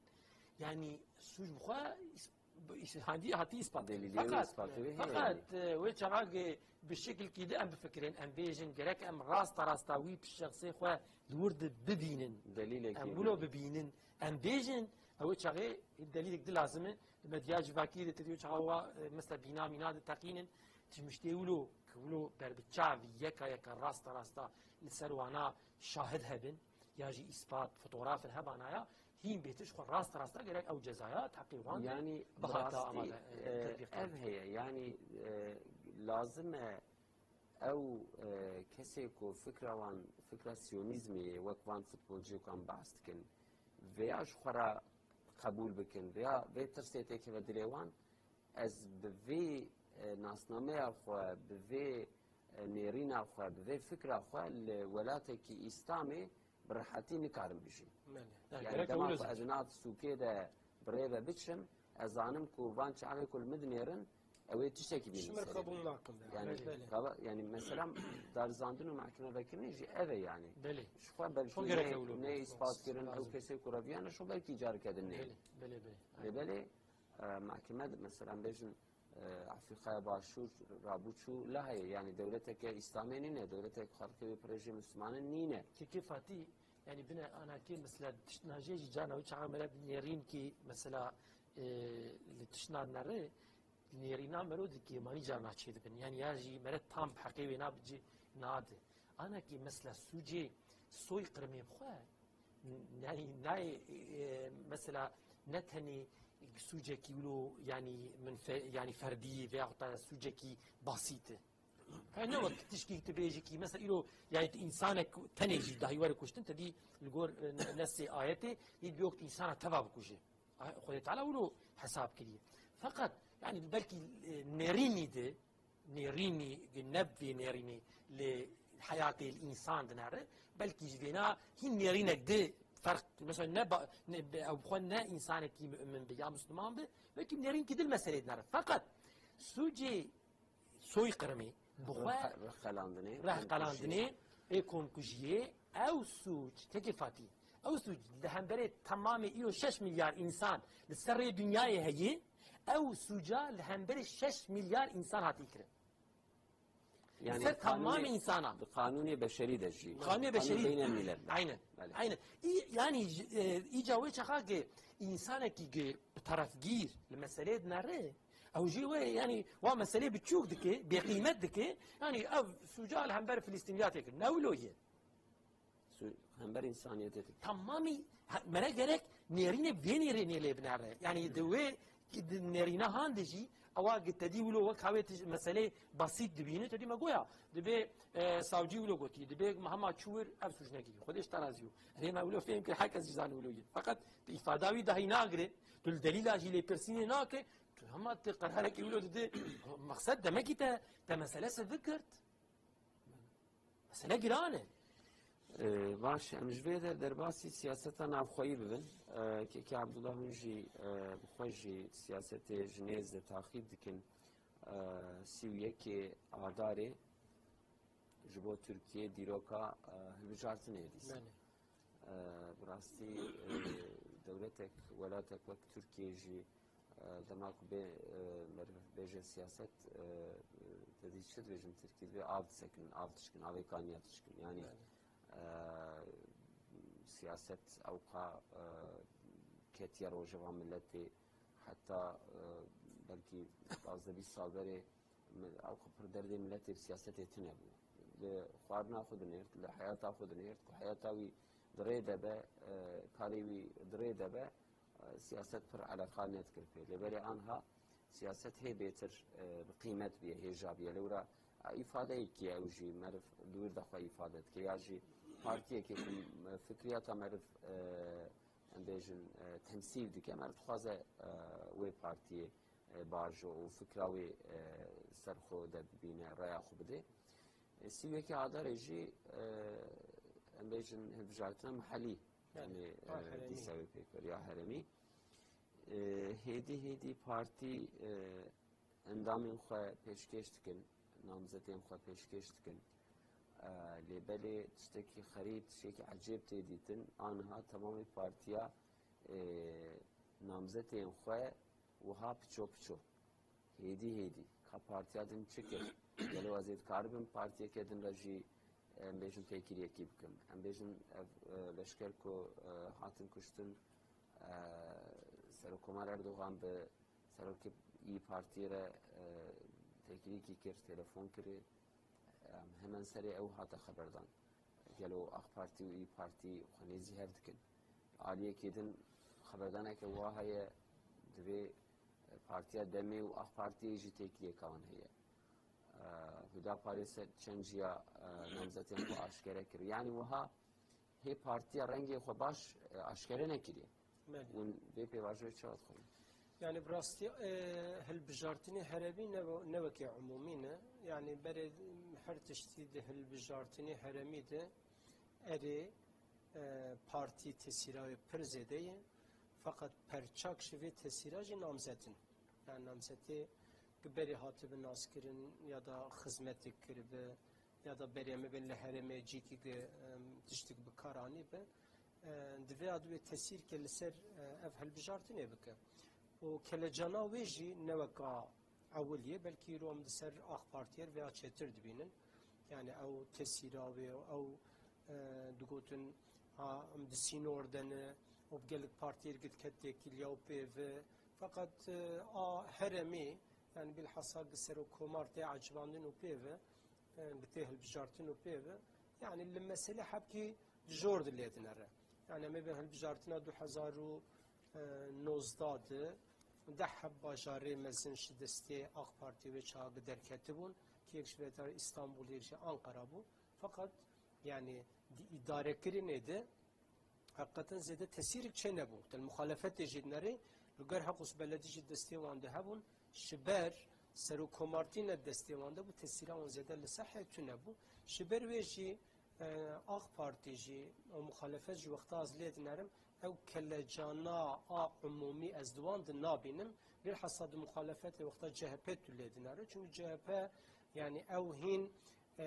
yanî sûc bi xwe is-, bi is-, handî hatî îspat kirin. Delîlê wê Feqet, îspatê wê heye feqet, yanî. e, wê çaxa ki bi şekilkî de em bifikirin, em bêjin, gerek em rasta rasta wî şexsê xwe li wir de bibînin. Delîlekî Em wilo bibînin. bibînin, em bêjin, ew ê çaxê delîlek di lazim e. Li medya civakî de tedî çaxa wa, e, mesela bîna mîna de teqînin, tişmiştê wilo, ki wilo ber bi çavî yeka yeka rasta rasta li ser wana şahid hebin, ya jî îspat, fotografin hebanaya, hîn bêtir ji xwe rast rasta gerek ew cezaya teqî wan de Yanî bi bihata rastî, amade, e, e, tetbîq ev kirin. heye, yanî, e, lazim e ew, e, kesê ku fikra wan, fikra siyonîzmê ye, wek van futbolciyê ku em behs dikin, vêya ji xwe re qebûl bikin, vêya vê tirsê têkeve dilê wan, ez bi vê, e, nasnameya xwe, bi vê, e, nêrîna xwe, bi vê fikra xwe li welatekî Îslamê bi rehetî nikarim bijîm. Belê. Yani Yani gerek dema öyle ku zaten. ez nav sûkê de bi rê ve biçim, ez zanim ku van çavê ku li min dinêrin, ew ê tiştekî bînin Şimir serê. qebûl nakim de. Yani, Belê. Belê. Gava, yani mesela darizandin û mahkeme vekirinê jî ev e yani. Belê. Ji xwe belkî Çok gerek ne, öyle ne olması ispat lazım. kirin, ew Lazım. kesê ku reviyane şo belkî carike din nê. Belê, belê, belê. Lê Aynen. belê, e, mahkeme de mesela bêjin, e, Afrikaya Başûr rabû çû la heye. Yani dewleteke Îslamê nîne, dewletek xelkê wê pirêjê Müslümanin nîne. Kekê Fatî, yani bine anakê mesela tişt najê jî cana wî çaxa mere bi nêrîn ki mesela, e, li tişt nadine rê, nêrîna mero di kêmanî carna çêdibin. Yani ya jî mere tam bi heqê wê na bi cî nade. Anakê mesela sûcê soy qirmê bi xwe, Yani nayê, e, mesela ne tenê sûcekî wilo, yani min fe-, yani ferdî veyahut da sûcekî basît e. He, ne wek tişkî tu bêjî kî, mesela îro, yani tu insanek tenê jî dahî were kuştin, te dî li gor, e, ne-, nesê ayetê, yê dibe wek tu insana teva bikuje. Ay, Xwedê Teala wilo hesab kiriye. Feqet, yani belkî, e, nêrînî de, nêrînî, ne vê nêrînî li heyatê li însan dinere, belkî ji vêna hîn nêrînek di ferq, mesela ne ba-, ne, ew bi xwe ne însanekî mu'min bi ya Müslüman bi, belkî nêrînkî di li meselê dinere. Feqet sûcê soy qirmê bi xwe Reh-, rehqelandinê, rehqelandinê, komkujiyê. Ê komkujiyê, ew sûc, kekê Fatî, ew sûc li hemberê temamê îro şeş milyar însan li ser rê dinyayê heye, ew sûca li hemberê şeş milyar însan hatî kirin. Yani Ser tamamê kanunê, insana. Kanunê beşerî de jî. Kanunê Kanun beşerî. Beynelmilel de. Aynen. Belê. Aynen. Î-, yani, e, îca wê çaxa ki insanekî ki bi tarafgîr li meseleyê dinere, ew jî wê, yani, wa meseleyê biçûk dike, bêqîmet dike, yani, ev sûca li hember Filistîniyatê kir. Ne wilo ye? Su-, hember insaniyetê dike. Tamamî, ha, mere gerek nêrînê vê nêrînê lê binere. Yani, di wê Ki di nerîna han de jî ewa gi te dî wilo wek hawê ti meseleyê basît dibîne, te dî me goya. Dibê, e, savcî wilo gotî, dibê me hema çû wir ev sûcnekî. Xwedê ji te razî yo. Rê me wilo fêm kir, her kes jî zanî wilo ye. Feqet tu îfada wî dahî nagire, tu li delîla jî lêpirsînê nake, tu hema ti qerarekî wilo dide. Mexsed demekî te, te mesele se vikirt. Mesele giran e. Ee, baş, em ji vê de derbasî siyaseta navxweyî bibin. Ee, Kekê Abdullah hûn jî, e, bi xwe jî siyasetê ji nêz de taxîb dikin. Ee, sî û yekê Adarê ji bo Tirkiye dîroka, e, hilbijartinê dîsa. Belê. Ee, bi rastî, e, dewletek, welatek wek Tirkiye jî, e, dema ku bê, e, meriv bêje siyaset, e, te dî çi dibêjin Tirkî, dibê av disekin, av dişkin, avê kaniya dişkin. Yani, Belê. e, siyaset ewqa, e, ketiye rojeva milletê, heta, e, belkî pazdeh bîst sal berê, mi-, ewqa pir derdê milletê bi siyasetê tune bû. Li xwarina xwe dinêrt, li heyata xwe dinêrt, ku heyata wî di rê de be, e, karê wî di rê de be, e, siyaset pir eleqa nedikir pê. Lê belê anha siyaset hê bêtir, e, bi qîmet bûye, hêja bûye. Lê wira, e, îfadeyekî ye, ew jî meriv li wir de xwe îfade dike. Ya jî partiyekê ku, e, fikriyata meriv, e, em bêjin, e, temsîl dike, meriv dixwaze, e, wê partiyê, e, bajo û fikra wê, e, ser xwe de bibîne, raya xwe bidê. E, sî û yekê Adarê jî, e, em bêjin hilbijartina mihellî, Belê, yanî, a e, herêmî. Dîsa wê pêk ya herêmî. E, hêdî hêdî partî, e, endamên xwe pêşkêş dikin, namzetên xwe pêşkêş dikin. E, lê belê tiştekî xerîb, tiştekî ecêb tê dîtin, aniha temamê partiya, e, namzetên xwe wiha piço piço. Hêdî hêdî. Ka partiya din çi kir? Gelo ez ê dikaribim partiyeke din re jî, em bêjin, têkiliyekî bikim. Em bêjin ev, e, leşker ku, e, hatin kuştin, e, Serokkomar Erdogan bi serokê İYİ Partiyê re, e, têkiliyekî kir, telefon kirî. Em, hemen serê ew hate xeberdan. Gelo AK Partî û İYİ Partî xwe nêzî hev dikin? Aliyekê din xeberdaneke wiha heye, divê, e, Partiya Demê û AK Partiyê jî têkiliyeka wan heye. E, Hudaparê ser çend jiya, e, namzetên xwe aşkere kir. Yanî wiha hê partiya rengê xwe baş, e, aşkere nekiriye. Belê. Hûn vê pêvajoyê çawa dixwînin? Yani bi rastî, e, hilbijartinê herêmî ne, ne wekî umûmî ne. Yani berê her tiştî di hilbijartinê herêmî de erê, e, partî tesîra wê pir zêde ye. Feqet perçak ji vê tesîra jî namzet in. Yani namzetê ki berê hatibi naskirin ya da xizmetik kiribi, ya da berê em bibin li herêmê cîkî gi, em, tiştik bi kar anîbe, e, divê ya divê tesîrke li ser, e, ev hilbijartinê bike. Û kelecana wê jî ne weka ewil ye, belkî îro em di ser AK Partiyê re vêya çêtir dibînin. Yani ew tesîra wê, ew, e, digotin, ha, em di sînor de ne, û bi gelek partiyê re diket têkiliya û pê ve. Feqet, e, a herêmê, yani bilhassa gi serokkomar tê ecibandin û pê ve, e, bi tê hilbijartin û pê ve, yani li mesele hebkî jor di lê dinere. Yani em ê bi hilbijartina du hezar û nozdeh de deh heb bajarê mezin ji destê AK Partî wê çaxê derketibûn, ki yek ji vê de Îstanbul, yek jî Ankara bû. Feqet yani di îdarekirinê de heqîqeten zêde tesîrek çênebû. Te li muxalefetê jî dinerê, li gor Heqûs Beledî jî destê wan de hebûn, ji ber serokkomartî ne destê wan de bû, tesîra wan zêde li sehê tune bû. Ji ber wê jî, e, AK Partî jî û muxalefet jî wexta ez lê dinerim, ew kelecana a umûmî ez di wan de nabînim. Bilhassa di muxalefetê wexta C H P tu lê dinere. Çimkî C H P, yani ew hîn, e,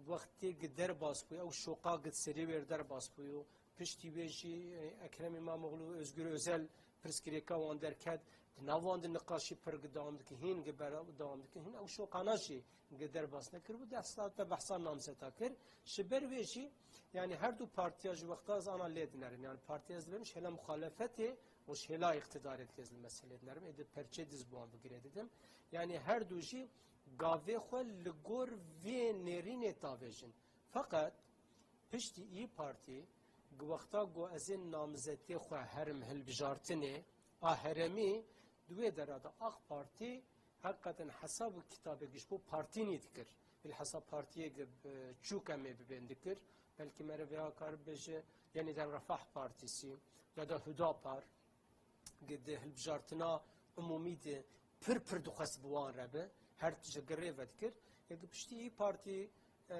wextê gi derbas bû, ew şoqa gi serê wê derbas bû. Piştî wê jî, e, Ekrem İmamoğlu, Özgür Özel pirsgirêka wan derket, di nav wan de niqaşî pir gi dewam dike, hîn gi ber dewam dike, hîn ew şoqana jî gi derbas nekiribû, dehsa te behsa namzeta kir. Ji ber wê jî, yani her du partiya ji wexta ez ana lê dinerim. Yani partiya ez dibêm ji hêla muxalefetê û ji hêla îqtidarê dike ez li meselê dinerim. Ê di perçê diz bi wan bigire didim. Yani her du jî gavê xwe li gor vê nêrînê davêjin. Feqet piştî İYİ Partî, gi wexta ku ez ê namzetê xwe herim hilbijartinê a herêmî, Di wê dera de AK Partî heqîqeten hesab û kitabê ji bo partî nî dikir. Bilhesa partiyê ge, e, çûk em ê bibên dikir. Belkî mere vêya kar bêje yeniden Refah Partisi ya da Hüdapar ge di hilbijartina umûmî de pir pir dixwest bi wan re be. Her tije girê vedikir. Yek piştî İYİ Partî, e,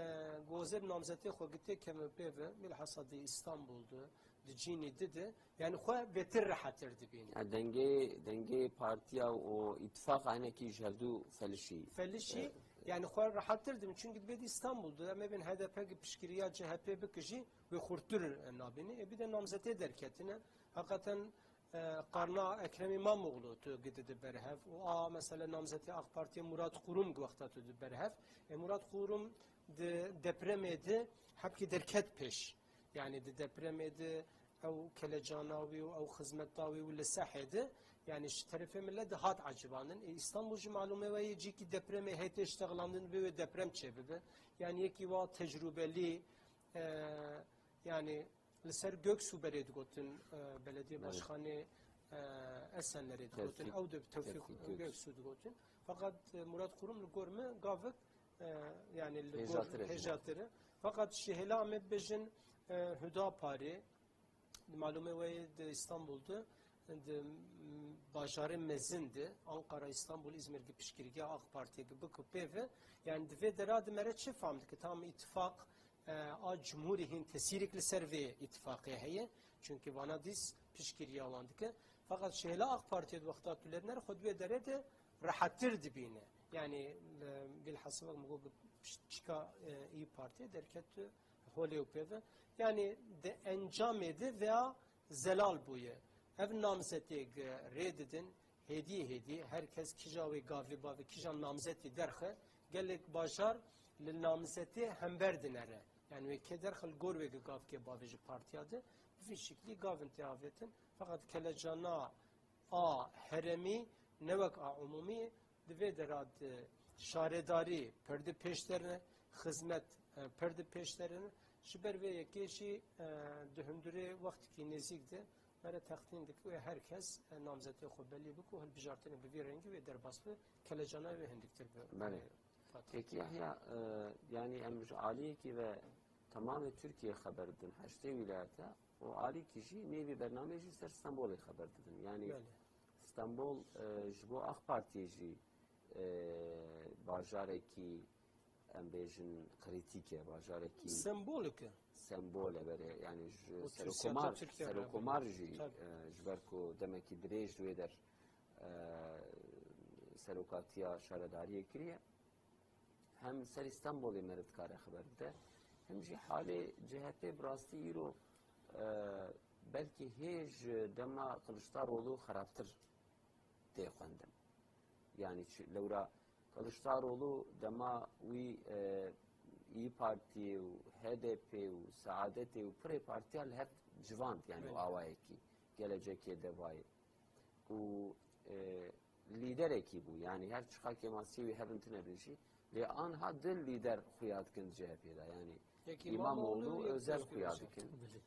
gozê bi namzetê xwe gitê keme pê ve. Bilhesa di İstanbul de, di cînî di de. Yani xwe bêtir rehetir dibîne. Ya dengê, dengê partiya û îtifaqa hinekî ji hevdu felişî. Felişî, e, yani xwe rehetir dibîne. Çünkü dibê di İstanbul de, em ê bên H D P ki piştgiriya C H P bike jî wê xurttir nabîne. E, bir de namzetê derketine. Hakikaten, e, qarna Ekrem İmamoğlu tu gidi di berhev. Û a mesela namzetê AK Partiye Murat Kurum wexta tu di berhev. E, Murat Kurum di depremê de hepkî derket pêş. Yani di depremê de ew kelecana wî û ew xizmeta wî û li sehê de, yani ji terefê millet de hat ecibandin. E, İstanbul jî malûmê we yê cîkî depremê hê tê ştexlandin, bê wê deprem çêbibe. Yani yekî wa tecrûbelî, e, yani li ser Göksu berê digotin, e, belediye Belê. Başkanê, e, Esenlerê digotin. Tevfik, Ew de Tevfik Tevfik Göksu. Göksu digotin. Fakat, e, Murat Kurum li gor min gavik, e, yani li gor Hêjatir e. Hêjatir e. Fakat şihêla em ê bibêjin, e, Hüdaparê, malûmê we yê di İstanbul de, di, m, bajarê mezin de, Ankara, İstanbul, İzmir ki piştgiriya AK Partiye ki biku pê ve, yani di vê dera de mere çi fam dike? Tam ittifak, e, a cumhurî hîn tesîrek li ser vê ittifaqê heye. Çünkü vana dîs piştgiriya wan dike. Fakat şehla AK Partiye di wexta tu lê dinere xwe di wê derê de rehettir dibîne. Yani, e, bilhassa wek min got, çika, e, İYİ Partiye derket holê û pê ve. Yani di encamê de veya zelal bûye. Ev namzetê gi rê didin, hêdî hêdî her kes kîja wê gavê bavê kîja namzetî derxe, gelek bajar li namzetê hember dinere. Yani wê kê derxe li gor wê gi gavkê bavê ji partiya de, bi vî şiklî gavin tê avêtin. Feqet kelecana a heremî ne wek a umûmî, di vê dera di şaredarî pir di pêş derine, xizmet, e, pir di pêş derine. Ji ber vê yekê jî, e, di hundirê wextekî nêzîk de mere texmîn dike wê her kes, e, namzetê xwe belî bike û hilbijartinê bi vî rengî wê derbas be, kelecana wê hindiktir be. Belê. Fatih. Peki Yahya, e, yani em ji aliyekî ve tamamê Tirkiye xeber didin, heştê wîlayeta. û alîkî jî nêvî bernameyê jî ser Stenbolê xeber didin. Yanî Belê. Stenbol, e, ji bo AK Partiyê jî, e, bajarekî, em bêjin, krîtîk e, bajarekî Sembolik e. Sembol e, belê. Yanî ji Û tu serokomar, siyaseta Tirkiye re serokomar belê. Jî, Tabii. E, ji ber ku demekî dirêj di wê der, e, serokatiya şaredariyê kiriye. Hem ser Stenbolê me re dikare xeber bide, hem jî halê C H P bi rastî îro, e, belkî hê ji dema Kiliçdaroglu xerabtir tê xwendin. Yanî çi, lewra Kiliçdaroglu dema wî, e, İYİ Partiyê û H D P û Saadetê û pirê partiya li hev civand, yanî Belê. Awayekî, Gelecekê, Devayê. Û, e, lîderekî bû. Yanî her çiqa kêmasiyê wî hebin tune bin jî. Lê anha du lîder xuya dikin di C H P'ê de. Yanî Yek İmamoğlu, İmamoğlu, yek Özel Özgür xuya Özel. Dikin. Belê.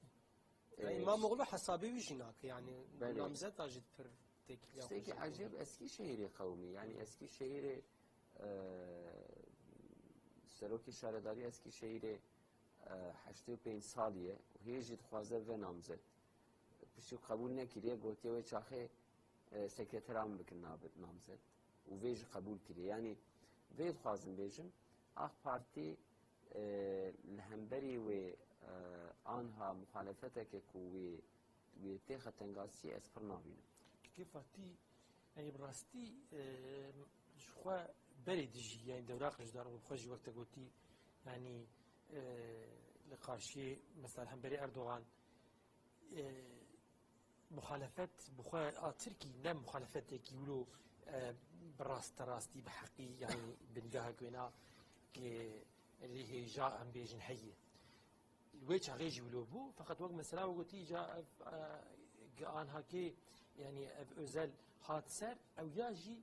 E, Ya İmamoğlu hesabê wî jî nake. Yani Belê. Namzeta jî pir têkiliya Tiştekî xwe jî ecêb bû. Eskîşehîrê qewimî. Yanî Eskîşehîrê, e, serokê şaredarî Eskîşehîrê e, heştê û pênc salî ye û hê jî dixwaze ve namzet. Piştî qebûl nekiriye, gotiye wê çaxê, e, sekretera min bikin nabe-, namzet. Û vê jî qebûl kiriye. Yanî vê dixwazim bêjim, AK Partî, e, li hemberî wê, e, anha muxalefeteke ku wê wê têxe tengasiyê ez pir nabînim. Kekê Fatî, yani bi rastî, e, ji xwe berê dijî, yani dewra Kiliçdaroglu bi xwe jî wek te gotî, yani, e, li qarşiyê mesela hemberê Erdogan, e, muxalefet bi xwe a Tirkî ne muxalefetekî wilo, e, bi raste rastî, bi heqî, yani bingehek wêna ki rê hêja em bêjin heye. Wê çaxê jî wilo bû, feqet wek mesela we gotî, îca ev, e, gi anhakê, yani ev Özel hat ser, ew ya jî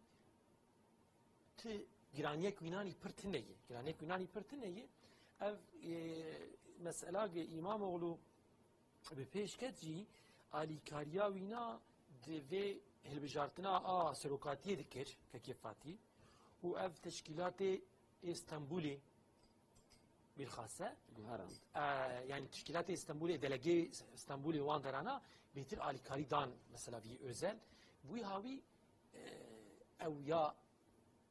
ti giraniyek wînanî pir tune ye. Giraniyek wînanî pir tune ye. Ev, e, mesela gi İmamoğlu bi pêş ket jî alîkariya wîna di vê hilbijartina a serokatiyê dikir, Kekê Fatî, û ev teşkîlatê ê Stenbulê bilxase, Guherand. E, yani teşkîlatê Stenbulê, delegê Stenbulê wan derana bêtir alîkarî dan mesela vî Özel. Wî hawî, e, ew ya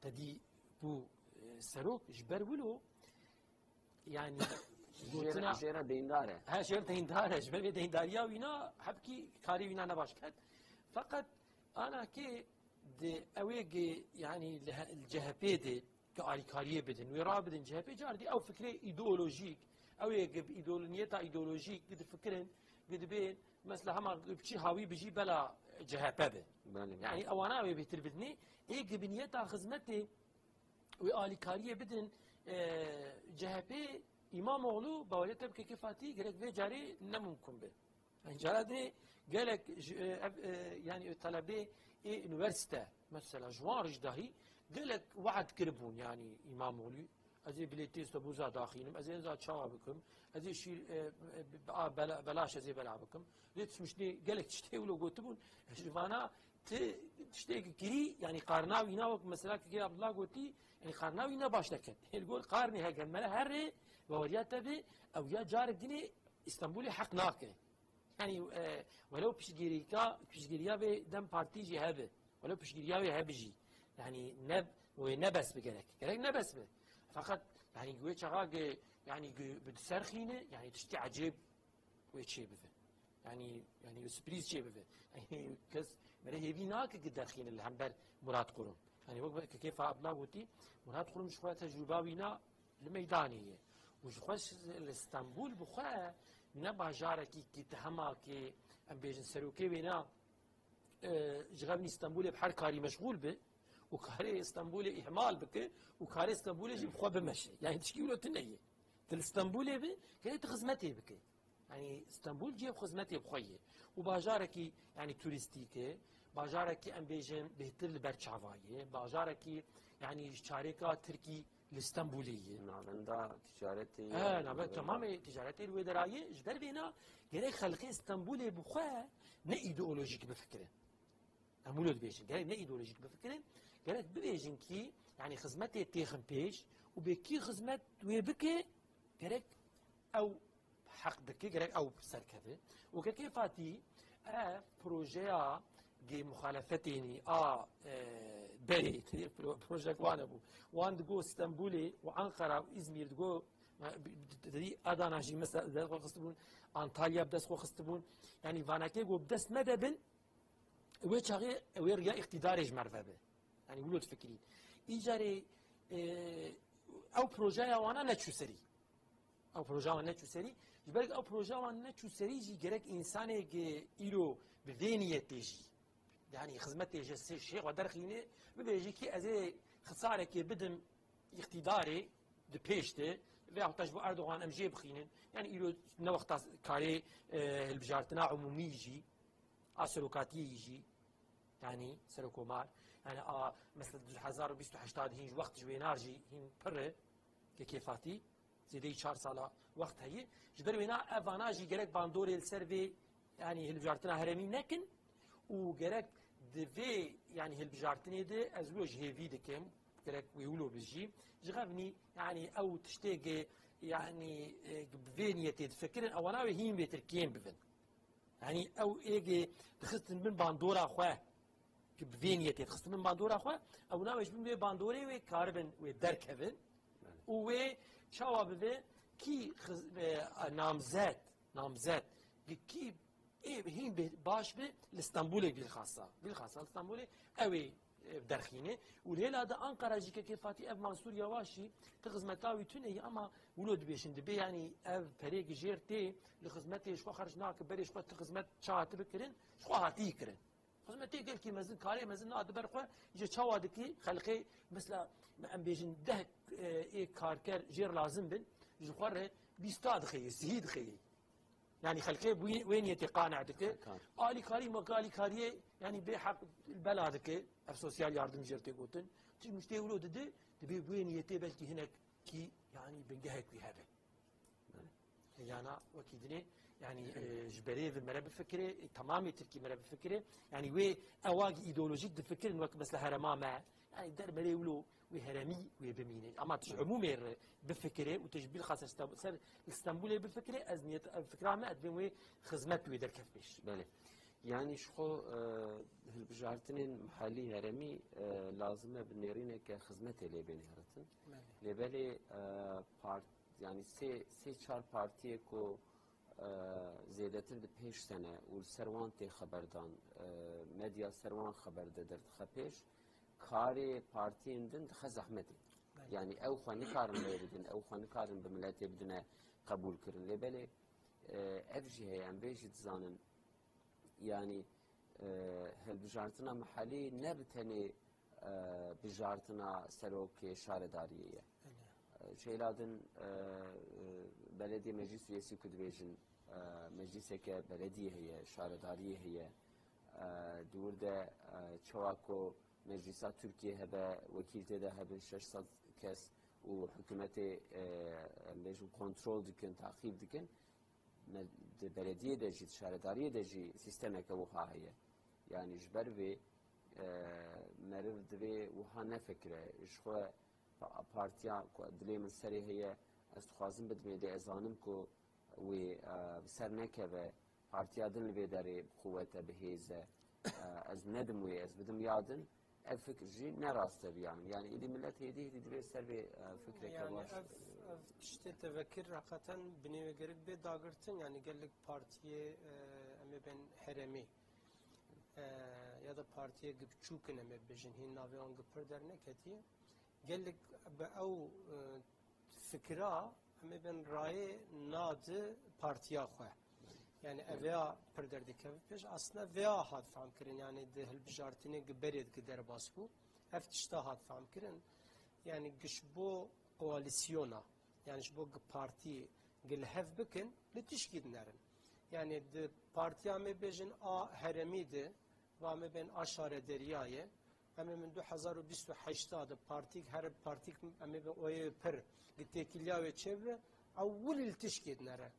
tedî bû, e, serok, ji ber wilo, yani, gotina Jêre, jêre deyndar e. He, jêre deyndar e. Ji ber vê deyndariya wîna, hebkî karê wîna ne baş ket. Feqet ana ki di ew ê ki, yani, li he-, li C H P de ki alîkariyê bidin, wê rabidin C H P, car dî ew fikrê îdeolojîk, ew ê ki bi îdeolo-, niyeta îdeolojîk ki difikirin, ki dibên, mesela hema bi çi hawî bijî bela C H P bi. Belê, belê. Yani, ewana wê bêtir bidinê, ê ki bi niyeta xizmetê wê alîkariyê bidin, e, C H P, Îmamoğlu, baweriya te bi Kekê Fatî gerek vê carê ne mumkun be. Yani cara dinê gelek ji, e, ev, e, yani talebê ê unîversîte, mesela ji wan re jî dahî gelek we'd kiribûn, yani Îmamoğlu, ez ê bilêtê Stambûl za daxînim, ez ê za çawa bikim, ez ê şîr, e, e, a, bela-, belaş ez ê bela bikim. Lê tişmiştê gelek tiştê wilo gotibûn, ji vana ti tiştê kirî, yani qarna wîna wek mesela Kekê Abdullah gotî, yani qarna wîna baş neket. Hêl got qarnê heke mele herê, baweriya te bi, ew ya carek dinê Îstanbulê heq nake. Yani, e, welew piştgirîka, piştgiriya vê DEM Partî jî hebe. Welew piştgiriya wê hebe jî. Yani ne, wê ne bes bi gerek. Gerek ne bes bi. Fakat yani wê çaxa ge, yani ge, bi ser xîne, yani tiştê ecêb wê çê bibe. Yani, yani wê sürprîz çê bibe. Yani kes mere hêvî nake ki derxîne li hember Murat Kurum. Yani wek Kekê Abdullah gotî, Murat Kurum ji xwe tecrûba wîna li meydanê ye. Û ji xwe li Stenbul bi xwe ne bajarekî ki te hema ki em bêjin serokê wêna, e, ji xevnî Stenbulê bi her karî meşgûl bi û karê Stenbulê îhmal bike û karê Stenbulê jî bi xwe bimeşe. Yani tişkî wilo tune ye. Ti li Stenbulê bi, gerek tu xizmetê bike. Yani Stenbul cihê xizmetê bi xwe ye. Û bajarekî, yani turîstîk e, bajarekî em bêjin bêhtir li ber çava ye, bajarekî yani ji çarêka Tirkî li Stenbulê ye. Navenda ticaretê ye. He, navenda tamamê ticaretê li wê dera ye. Ji ber vêna gerek xelkê Stenbulê bi xwe ne îdeolojîk bifikire. Em wilo dibêjin. Gerek ne îdeolojîk bifikirin. Gerek bibêjin ki, yani xizmetê têxin pêş û bê kî xizmet wê bike, gerek ew heq dike, gerek ew serkeve. Û Kekê Fatî, ev projeya gê muxalefetênî a, e, berê, pro-, projek wan bû. Wan digo Stenbulê û Ankara û Îzmîr digo, e, bi-, bi-, didî Adana jî mesela dest xwe xistibûn, Antalya bi dest xwe xistibûn. Yani vanakê go bi dest me de bin, wê çaxê wê riya îqtîdarê ji me re vebe. Yani wilo difikirî. Îcarê, e, ew projeya wana neçû serî. Ew projeya wan neçû serî. Ji ber ew projeya wan neçû serî jî gerek însanê ki îro bi vê niyetê jî, yani xizmetê ji sê şêx ve derxîne, bibêjî ki ez ê xisareke bidim îqtîdarê di pêş de, veyahût ji bo Erdogan em jê bixînin. Yani îro ne wexta karê, e, hilbijartina umûmî jî, a serokatiyê jî, yani serokomar, yani a mesela du hezar û bîst û heşt hîn ji wext ji wênar jî hîn pir e, Kekê Fatî, zêdeyî çar sala wext heye. Ji ber wêna ev vana jî gerek bandorê li ser vê, yani hilbijartina herêmî nekin û gerek di vê, yani hilbijartinê de ez wilo ji hêvî dikim, gerek wê wilo bijî. Ji xevnî, yani ew tiştê ki, yani, e, bi vê niyetê difikirin, ewana wê hîn bêtir kêm bibin. Yani ew ê ki dixistin bin bandora xwe, ki bi vê niyetê dixistin bin bandora xwe, ew navê ji bin wê bandorê wê karibin wê derkevin û wê çawa bibe kî xiz-, e, namzet, namzet, ki, ki ê hîn bê-, baş bi li Stenbulê bilxasa. Bilxasa li Stenbulê ew ê, e, derxîne. Û li hêla de Ankara jî Kekê Fatî ev Mansûr Yavaş jî ti xizmeta wî tune ye ama wilo dibêjin dibê, yani ev perê ki jêr tê li xizmetê ji xwe xerc nake, berê ji xwe ti xizmet çawa ti bikirin, ji xwe hatî kirin. Xizmetê gelkî mezin, karê mezin nade ber xwe, ji çawa dikî, xelkê, mesela, em bêjin deh, e, ê karker jêr lazim bin, ji xwe re bîsta dixeyê, sihî dixeyê. Yani xelkê bu wê niyetê qane dike. Kar. Alîkarî, meke alîkariyê, yani bê heq bela dike, ev sosyal yardım jêr tê gotin. Çi muştê wilo dide, dibê bu wê niyetê belkî hinek kî, yani bingehek wî hebe. Yana wekî dinê, yani, e, ji berê ve mere bifikire, e, tamamê Tirkî mere bifikire. Yani wê ewag îdeolojîk difikirin wek mesela herema me. Yani derberê wilo wê heremî wê bimîne. Ama tu ji umûmê re bifikire û tu ji bilxas Stenbul, ser Stenbulê bifikire, ez niyet, ev fikra me, ez dibêm wê xizmet wê derkev pêş. Belê. Yani ji xwe, e, hilbijartinên mihellî heremî, e, lazim e bi nêrîneke xizmetê lê bê nêritin. Belê. Lê belê, e, part-, yani sê, sê çar partiyê ku, e, zêdetir di pêş de ne û li ser wan tê xeberdan, e, medya ser wan xeber de derdixe pêş, karê partiyên din dixe zehmetê. Belê. Yani ew xwe nikarin rê bidin, ew xwe nikarin bi miletê bidine qebûl kirin. Lê belê, e, ev jî heye, em vê jî dizanin. Yani, e, hilbijartina mihellî ne bi tenê, e, bijartina serokê şaredariyê ye. Belê. E, şeyla din, e, e, belediyê meclis üyesi ku dibêjin, e, mecliseke belediyê heye, şaredariyê heye. E, di wir de, e, çawa ku meclisa Tirkiyê hebe, wekîl tê de hebin, şeş sed kes û hikûmetê, e, em bêjin kontrol dikin, taqîb dikin. Me-, di belediyê de jî, di şaredariyê de jî sîstemeke wiha heye. Yani ji ber vê, e, meriv divê wiha nefikire. Ji xwe pa-, partiya ku dilê min serê heye, ez dixwazim bidimê, lê ez zanim ku wê, e, bi ser nekeve, partiya din li vê derê bi quwet e, bi hêz e. E, ez nedim wê, ez bidim ya din. Ev fikir jî ne rast e riya min. Yani êdî millet hêdî hêdî divê ser vê, e, fikreke Yani baş. ev, ev tiştê te vekir heqeten binê wê gerek bê dagirtin. Yani gelek partiyê, e, em ê bên herêmî, e, ya da partiyê gi biçûk in, em ê bêjin, hîn navê wan gi pir derneketiye. Gelek bi ew, e, fikira, em ê bên rayê nadi partiya xwe. Yani ev ya pir derdikeve pêş. Aslında vêya hat fehmkirin, yani di hilbijartinê gi berê di derbas bû. Ev tişta hat fehmkirin. Yani gi ji bo koalîsyona, yani ji bo gi partî gi li hev bikin, li tişkî dinerin. Yani di partiya me bêjin a heremî de, va me bên a şaredariyê, em ê min du hezar û bîst û heşt de partîk, her partîk em ê bin oyê pir, gi têkiliya wê çêbibe, ewil li tişkê dinere.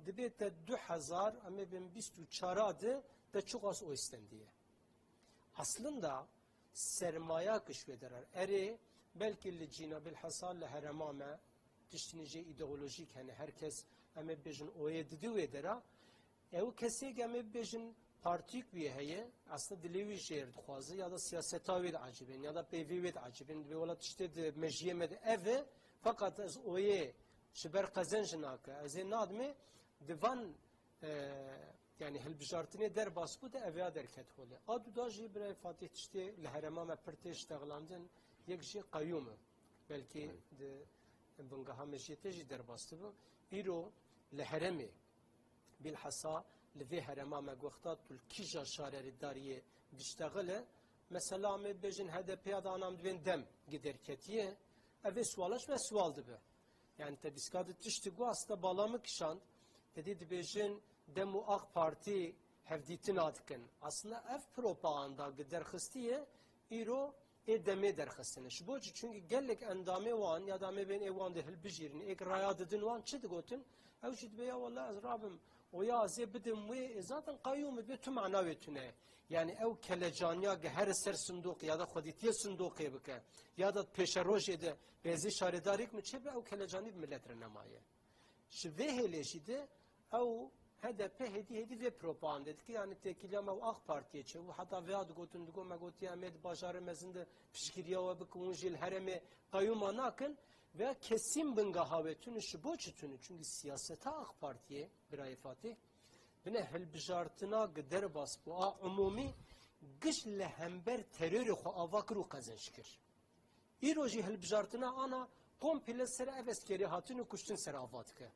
Dibê te du hezar, em ê bin bîst û çar de te çiqas oy stendiye. Aslında sermaya ki ji wê derar. Erê, belkî li cîna bilhesa li herema me, tiştînê jê îdeolojîk hene. Her kes, em ê bibêjin, oyê didi wê dera. Ew kesê ki em ê bibêjin partîk wî heye, aslında dilê wî jêr dixwaze, ya da siyaseta wê diecibin, ya da peyvê wê diecibin, dibê wela tiştê di mejiyê me de ev e, feqat ez oyê ji ber qezenc nake, ez ê nadimê, di van, e, yani hilbijartinê derbas bû de ev ya derket holê. A du da jî birayê Fatîh tiştê li herema me pir tê ştexlandin, yek jî qeyûm e. Belkî Evet. di bingeha me jê tê jî derbas dibe. Îro li heremê, bilhassa li vê herema me wexta tu li kîja şaredariyê diştexile, mesela em ê bêjin H D P ya da anam dibên dem gi derketiye, ev ê suala ji me sual dibe. Yani te dîska di tişt digot, aslında bala min kişand, te dî dibêjin dem û AK Partî hevdîtina dikin. Aslında ev propaganda gi derxistiye, îro ê demê derxistine. Ji bo çi? Çünkü gelek endamê wan ya da em ê bên ê wan de hilbijêrin, êk raya didin wan çi digotin? Ew jî dibe ya wela ez rabim, oya ez ê bidim wê, ê zaten qeyûm dibe tu mana wê tune. Yani ew kelecaniya gi here ser sindoqê ya da xwedîtiyê sindoqê bike ya da pêşerojê de bêzê şaredarêk min çêbe, ew kelecanî bi millet re nemaye. Ji vê hêlê jî de ew H D P hêdî hêdî vê propagandê dike, yani têkiliya me û AK Partiyê çêbû, heta vêya digotin, digot me gotiye em ê di bajarê mezin de piştgiriya we bikin, hûn jî li herêmê qeyûma nakin, vêya kesîn bingeha wê tune, ji bo çi tune? Çünkü siyaseta AK Partiyê, birayê Fatih, bine hilbijartina gi derbas bû a umûmî giş li hember terorê xwe ava kir û qezenc kir. Îro jî hilbijartina ana komple ser ev eskerî hatin û kuştin ser ava dike.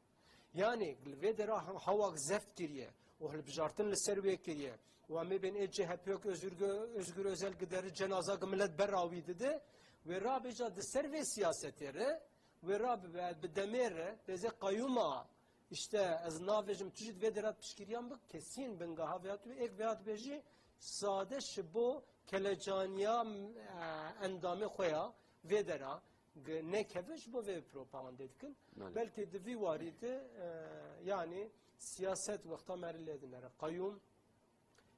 Yani li vê dera hewak zeft kiriye û hilbijartin li ser wê kiriye û em ê bên ê C H P yok Özgür, Özgür Özel gideri cenaza gi millet berra wî dide, wê rabêja di ser vê siyasetê re, wê rabibe bi demê re, bêzê qeyûma, işte ez navêjim, tu jî di vê dera piştgiriyan bik, kesîn bingeha vêya tu êk vêya dibêjî, sade ji bo kelecaniya, e, endamê xwe ya vê dera, gi-, nekeve ji bo vê propagandê dikin. Belê. Belkî di vî warî de, e, yanî siyaset wexta me re lê dinere. Qeyûm,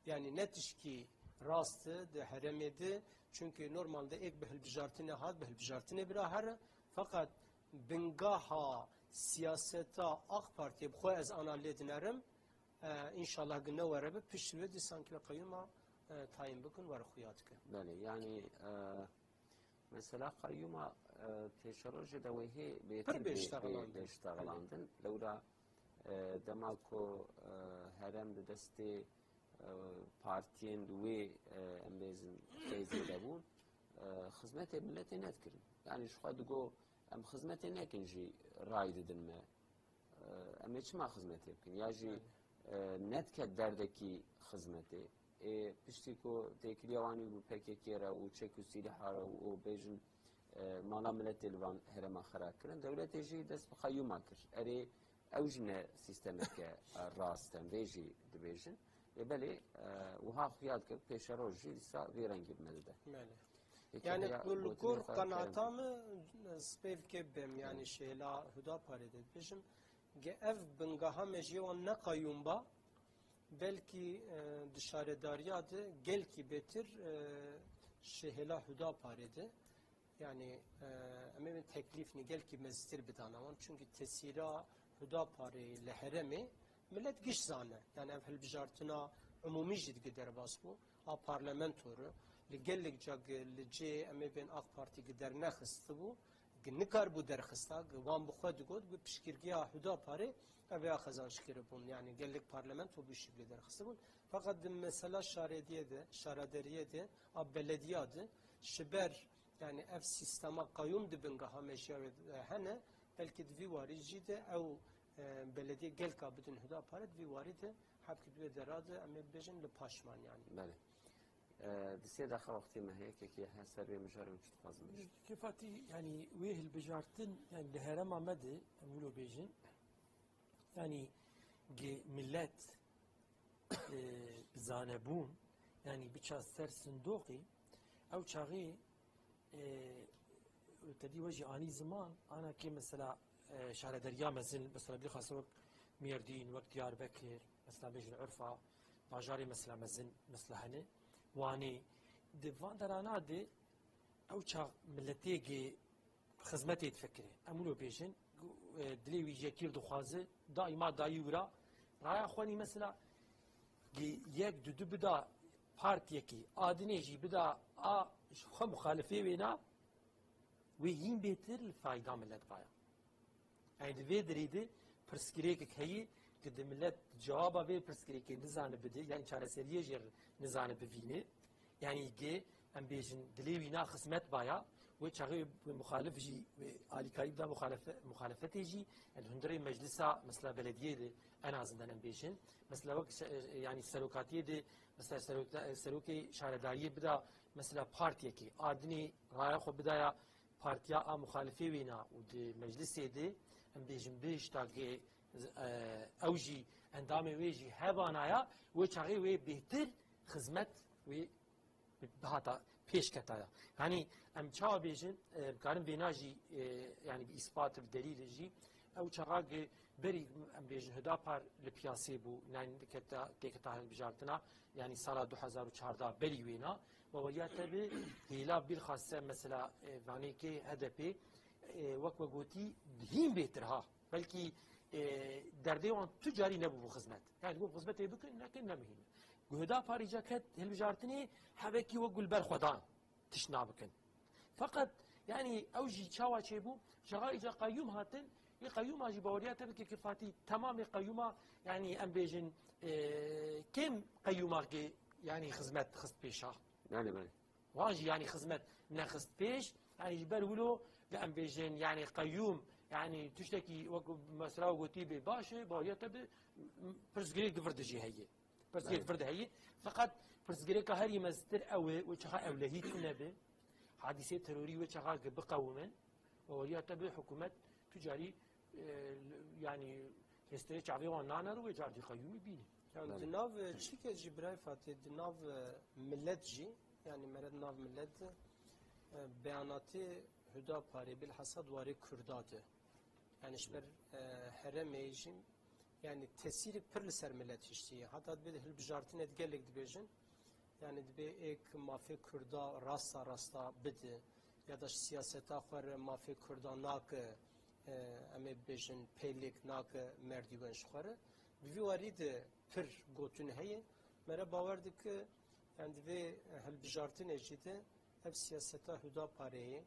yanî ne tişkî rast e di herêmê de, çunkî normalde êk bi hilbijartinê hat, bi hilbijartinê bira here. Feqet bingeha siyaseta AK Partiyê bi xwe ez ana lê dinerim, e, înşallah gi ne were bi, pişt wê dîsan ki qeyûma, e, tayîn bikin, were xuya dike. Belê, yanî, e, mesela qeyûma, e, pêşerojê de wê hê bêtir bê, bê, bê ştexelandin. Lewra, e, dema ku, e, herem di destê, e, partiyên di wê, e, em bêjin feyzê de bûn, e, xizmetê miletê nedikirin. Yanî ji xwe digo, em xizmetê nekin jî ray didin me. E, em ê çima xizmetê bikin? Ya jî, e, nedike derdekî xizmetê. Ê, piştî ku têkiliya wan û P K K re û çek û sîleha re û bêjin, e, mala miletê li van herêma xera kirin, dewletê jî dest bi qeyûma kir. Erê, ew jî ne sîstemeke, e, rast e, em vê jî dibêjin. Ê, belê, e, wiha xuya dike pêşeroj jî dîsa vê rengî bi me dide. Belê. Yekê Yani heya tu li gotinê gor xwe qenaata kerem. Min, e, spêvkê bim, yani Evet. Şêla Hudaparê de dibêjim, ge ev bingeha me jê wan ne qeyûm ba, belkî, e, di şaredariya de gelkî bêtir, e, şehêla Hudaparê de. Yani, e, em ê teklîfnî gelkî meztir bidana wan. Çünkü tesîra Hudaparê li herêmê millet giş zane. Yani ev hilbijartina umûmî jî dike derbas bû. A parlamento re li gelek ca gi li cê em ê bên AK Partî gi dernexistibû, gi nikaribû derxista, gi wan bi xwe digot, bi piştgiriya Hudaparê ev ya qezanç kiribûn. Yani gelek parlamento bi şiklê derxistibûn. Fakat di mesela şarediyê de, şaredariyê de, a belediya de, ji ber, yani ev sîstema qeyûm di bingeha me jî ya wê de hene, belkî di vî warî jî de ew, e, belediye gelka bidin Hudaparê, di vî warî de hebkî di wê dera de em ê bibêjin li paşman yani. Belê. E, di sê deqa wextê me heye, kekê her ser vê mijarê çi dixwazim bêjim? Kêfatî, yani wê hilbijartin, yani li herêma me de, em wilo bêjin, yani gi millet, e, bi zanebûn, yani biça ser sindoqî, ew çaxê, e, te dî we jî anî ziman, ana kê mesela, e, şarederiya mezin, mesela bî xaste wek Mêrdîn, wek Diyarbekir, mesela bêjin Urfa, bajarê mesela mezin, mesela hene, Wanê, di van derana de ew çax miletê gi xizmetê difikire. Em wilo bêjin, e, dilê wî yekî dixwaze, daîma dayî wira. Raya xwe nî mesela, gi yek du du bida partiyekî, a dinê jî bida a ji xwe muxalifê wêna, wê hîn bêtir li fayda milet baya. Yani di vê derê de pirsgirêkek heye ki di milet cewaba vê pirsgirêkê nizane bide, yani çareseriyê jê nizane bivîne. Yani ki em bêjin dilê wî na xizmet baya, wê çaxê wê muxalif jî, wê alîkarî bida muxalefe-, muxalefetê jî, yani hundirê meclisa mesela belediyê de en azından em bêjin. Mesela wek se-, yani serokatiyê de, mesela serokta-, serokê şaredariyê bida mesela partiyekê, a dinê raya xwe bidaya partiya a muxalifê wêna û di meclisê de, em bêjin bihişta ge, e, ew jî endamê wê jî hebanaya, wê çaxê wê bêhtir xizmet wê bihata pêşketaya. Yanî em çawa bêjin, e, em karin vêna jî, e, yanî bi îspat, bi delîl jî, ew çaxa ge berî em bêjin Hüdapar li piyasê bû, yanî keta, têketa hilbijartina, yanî sala du hezar û çardeh berî wêna, we weriya te bi hêla bilxasse mesela, e, vanê kê H D P, e, wek we gotî hîn bêtir ha. Belkî, e, derdê wan tu carî nebûbû xizmet. Yani got xizmetê bikin, nekin, ne muhîm e. Guhda parîca ket hilbijartinê hevekî wek gul ber xwe dan tişt nabikin. Feqet, yani ew jî çawa çêbû, çaxa îca qeyyûm hatin, wê qeyyûma jî baweriya te bike ki Fatî temamê qeyyûma, yani em bêjin, e, kêm qeyyûma ki, yani xizmet xist pêşa. Belê, belê. Wan jî yani xizmet nexist pêş, yani ji ber wilo li em bêjin yani qeyyûm, yani tiştekî wek mesela gotî bê baş e, baweriya te bi pirsgirêk di vir de jî heye. Pirsgirêk Evet. vir de heye. Feqet pirsgirêka herî meztir ew e, wê çaxa ewlehî tune be. Hadîsê terorî wê çaxa ki biqewimin. Baweriya te bi hikûmet tu carî, e, yani hêstirê çavê wan nanero wê car jî qeyyûmî bîne. Yani Belê. di nav, e, çike jî birayê Fatih, di nav, e, millet jî, yani mere di nav millet, e, beyanatê Hudaparê bilhassa di warê Kurda de. Yani ji ber e, heremê jî yani tesîrek pir li ser milet hiştiye. Heta dibê hilbijartinê di gelek dibêjin. Yani dibê êk mafê Kurda rasta rasta bide ya da ji siyaseta xwe re mafê Kurda nake, e, em ê bibêjin pêlêk nake merdîwen ji xwe re. Bi vî warî de pir gotin heye. Me re bawer dike, yani di vê hilbijartinê jî de ev siyaseta Hudapareyê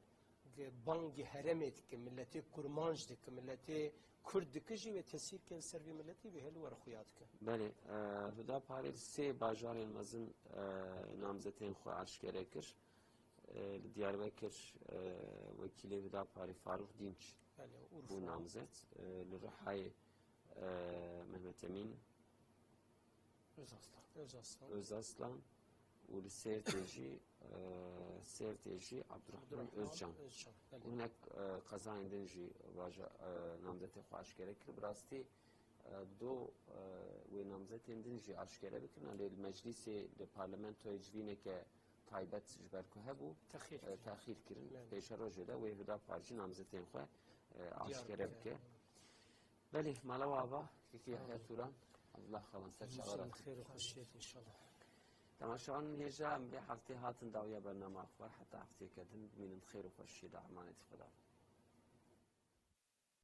ge bangî heremê dike, miletê kurmanc dike, miletê kurd dike jî wê tesîrke li ser vî miletî vê hêl wer xuya dike. Belê, e, Hudaparê li sê bajarên mezin, e, namzetên xwe aşkere kir. E, li Diyarbekir, e, wekîlê Hudaparê Farûq Dînç Belê, bû Urfa. namzet. E, li Rihayê, e, Mehmet Emîn Özaslan. Özaslan. Özaslan û li Sêrtê jî, e, Sêrtê jî Abdurrahman Abdurrahman Özcan. Özcan, belê. Û hinek, e, qezayên din jî vaja, e, namzetê xwe aşkere kir. Bi rastî, e, do, e, wê namzetên din jî aşkere bikin. Lê li meclîsê, li parlamentoyê civîneke taybet ji ber ku hebû, Texîr e, kirin. texîr kirin. Belê. Pêşerojê de wê Hudapar jî namzetên xwe, e, aşkere bike. bike. Belê, mala we ava, kekî Yahya Turan, Abdullah Xalan ser çawa Hemî re. Xêr û xweşiyê inşallah. Temaşevan hêja em vê heftê hatin dawiya bernama xwe, heta hefteyeke din bimînin xêr û xweşiyê de emanetî Xweda.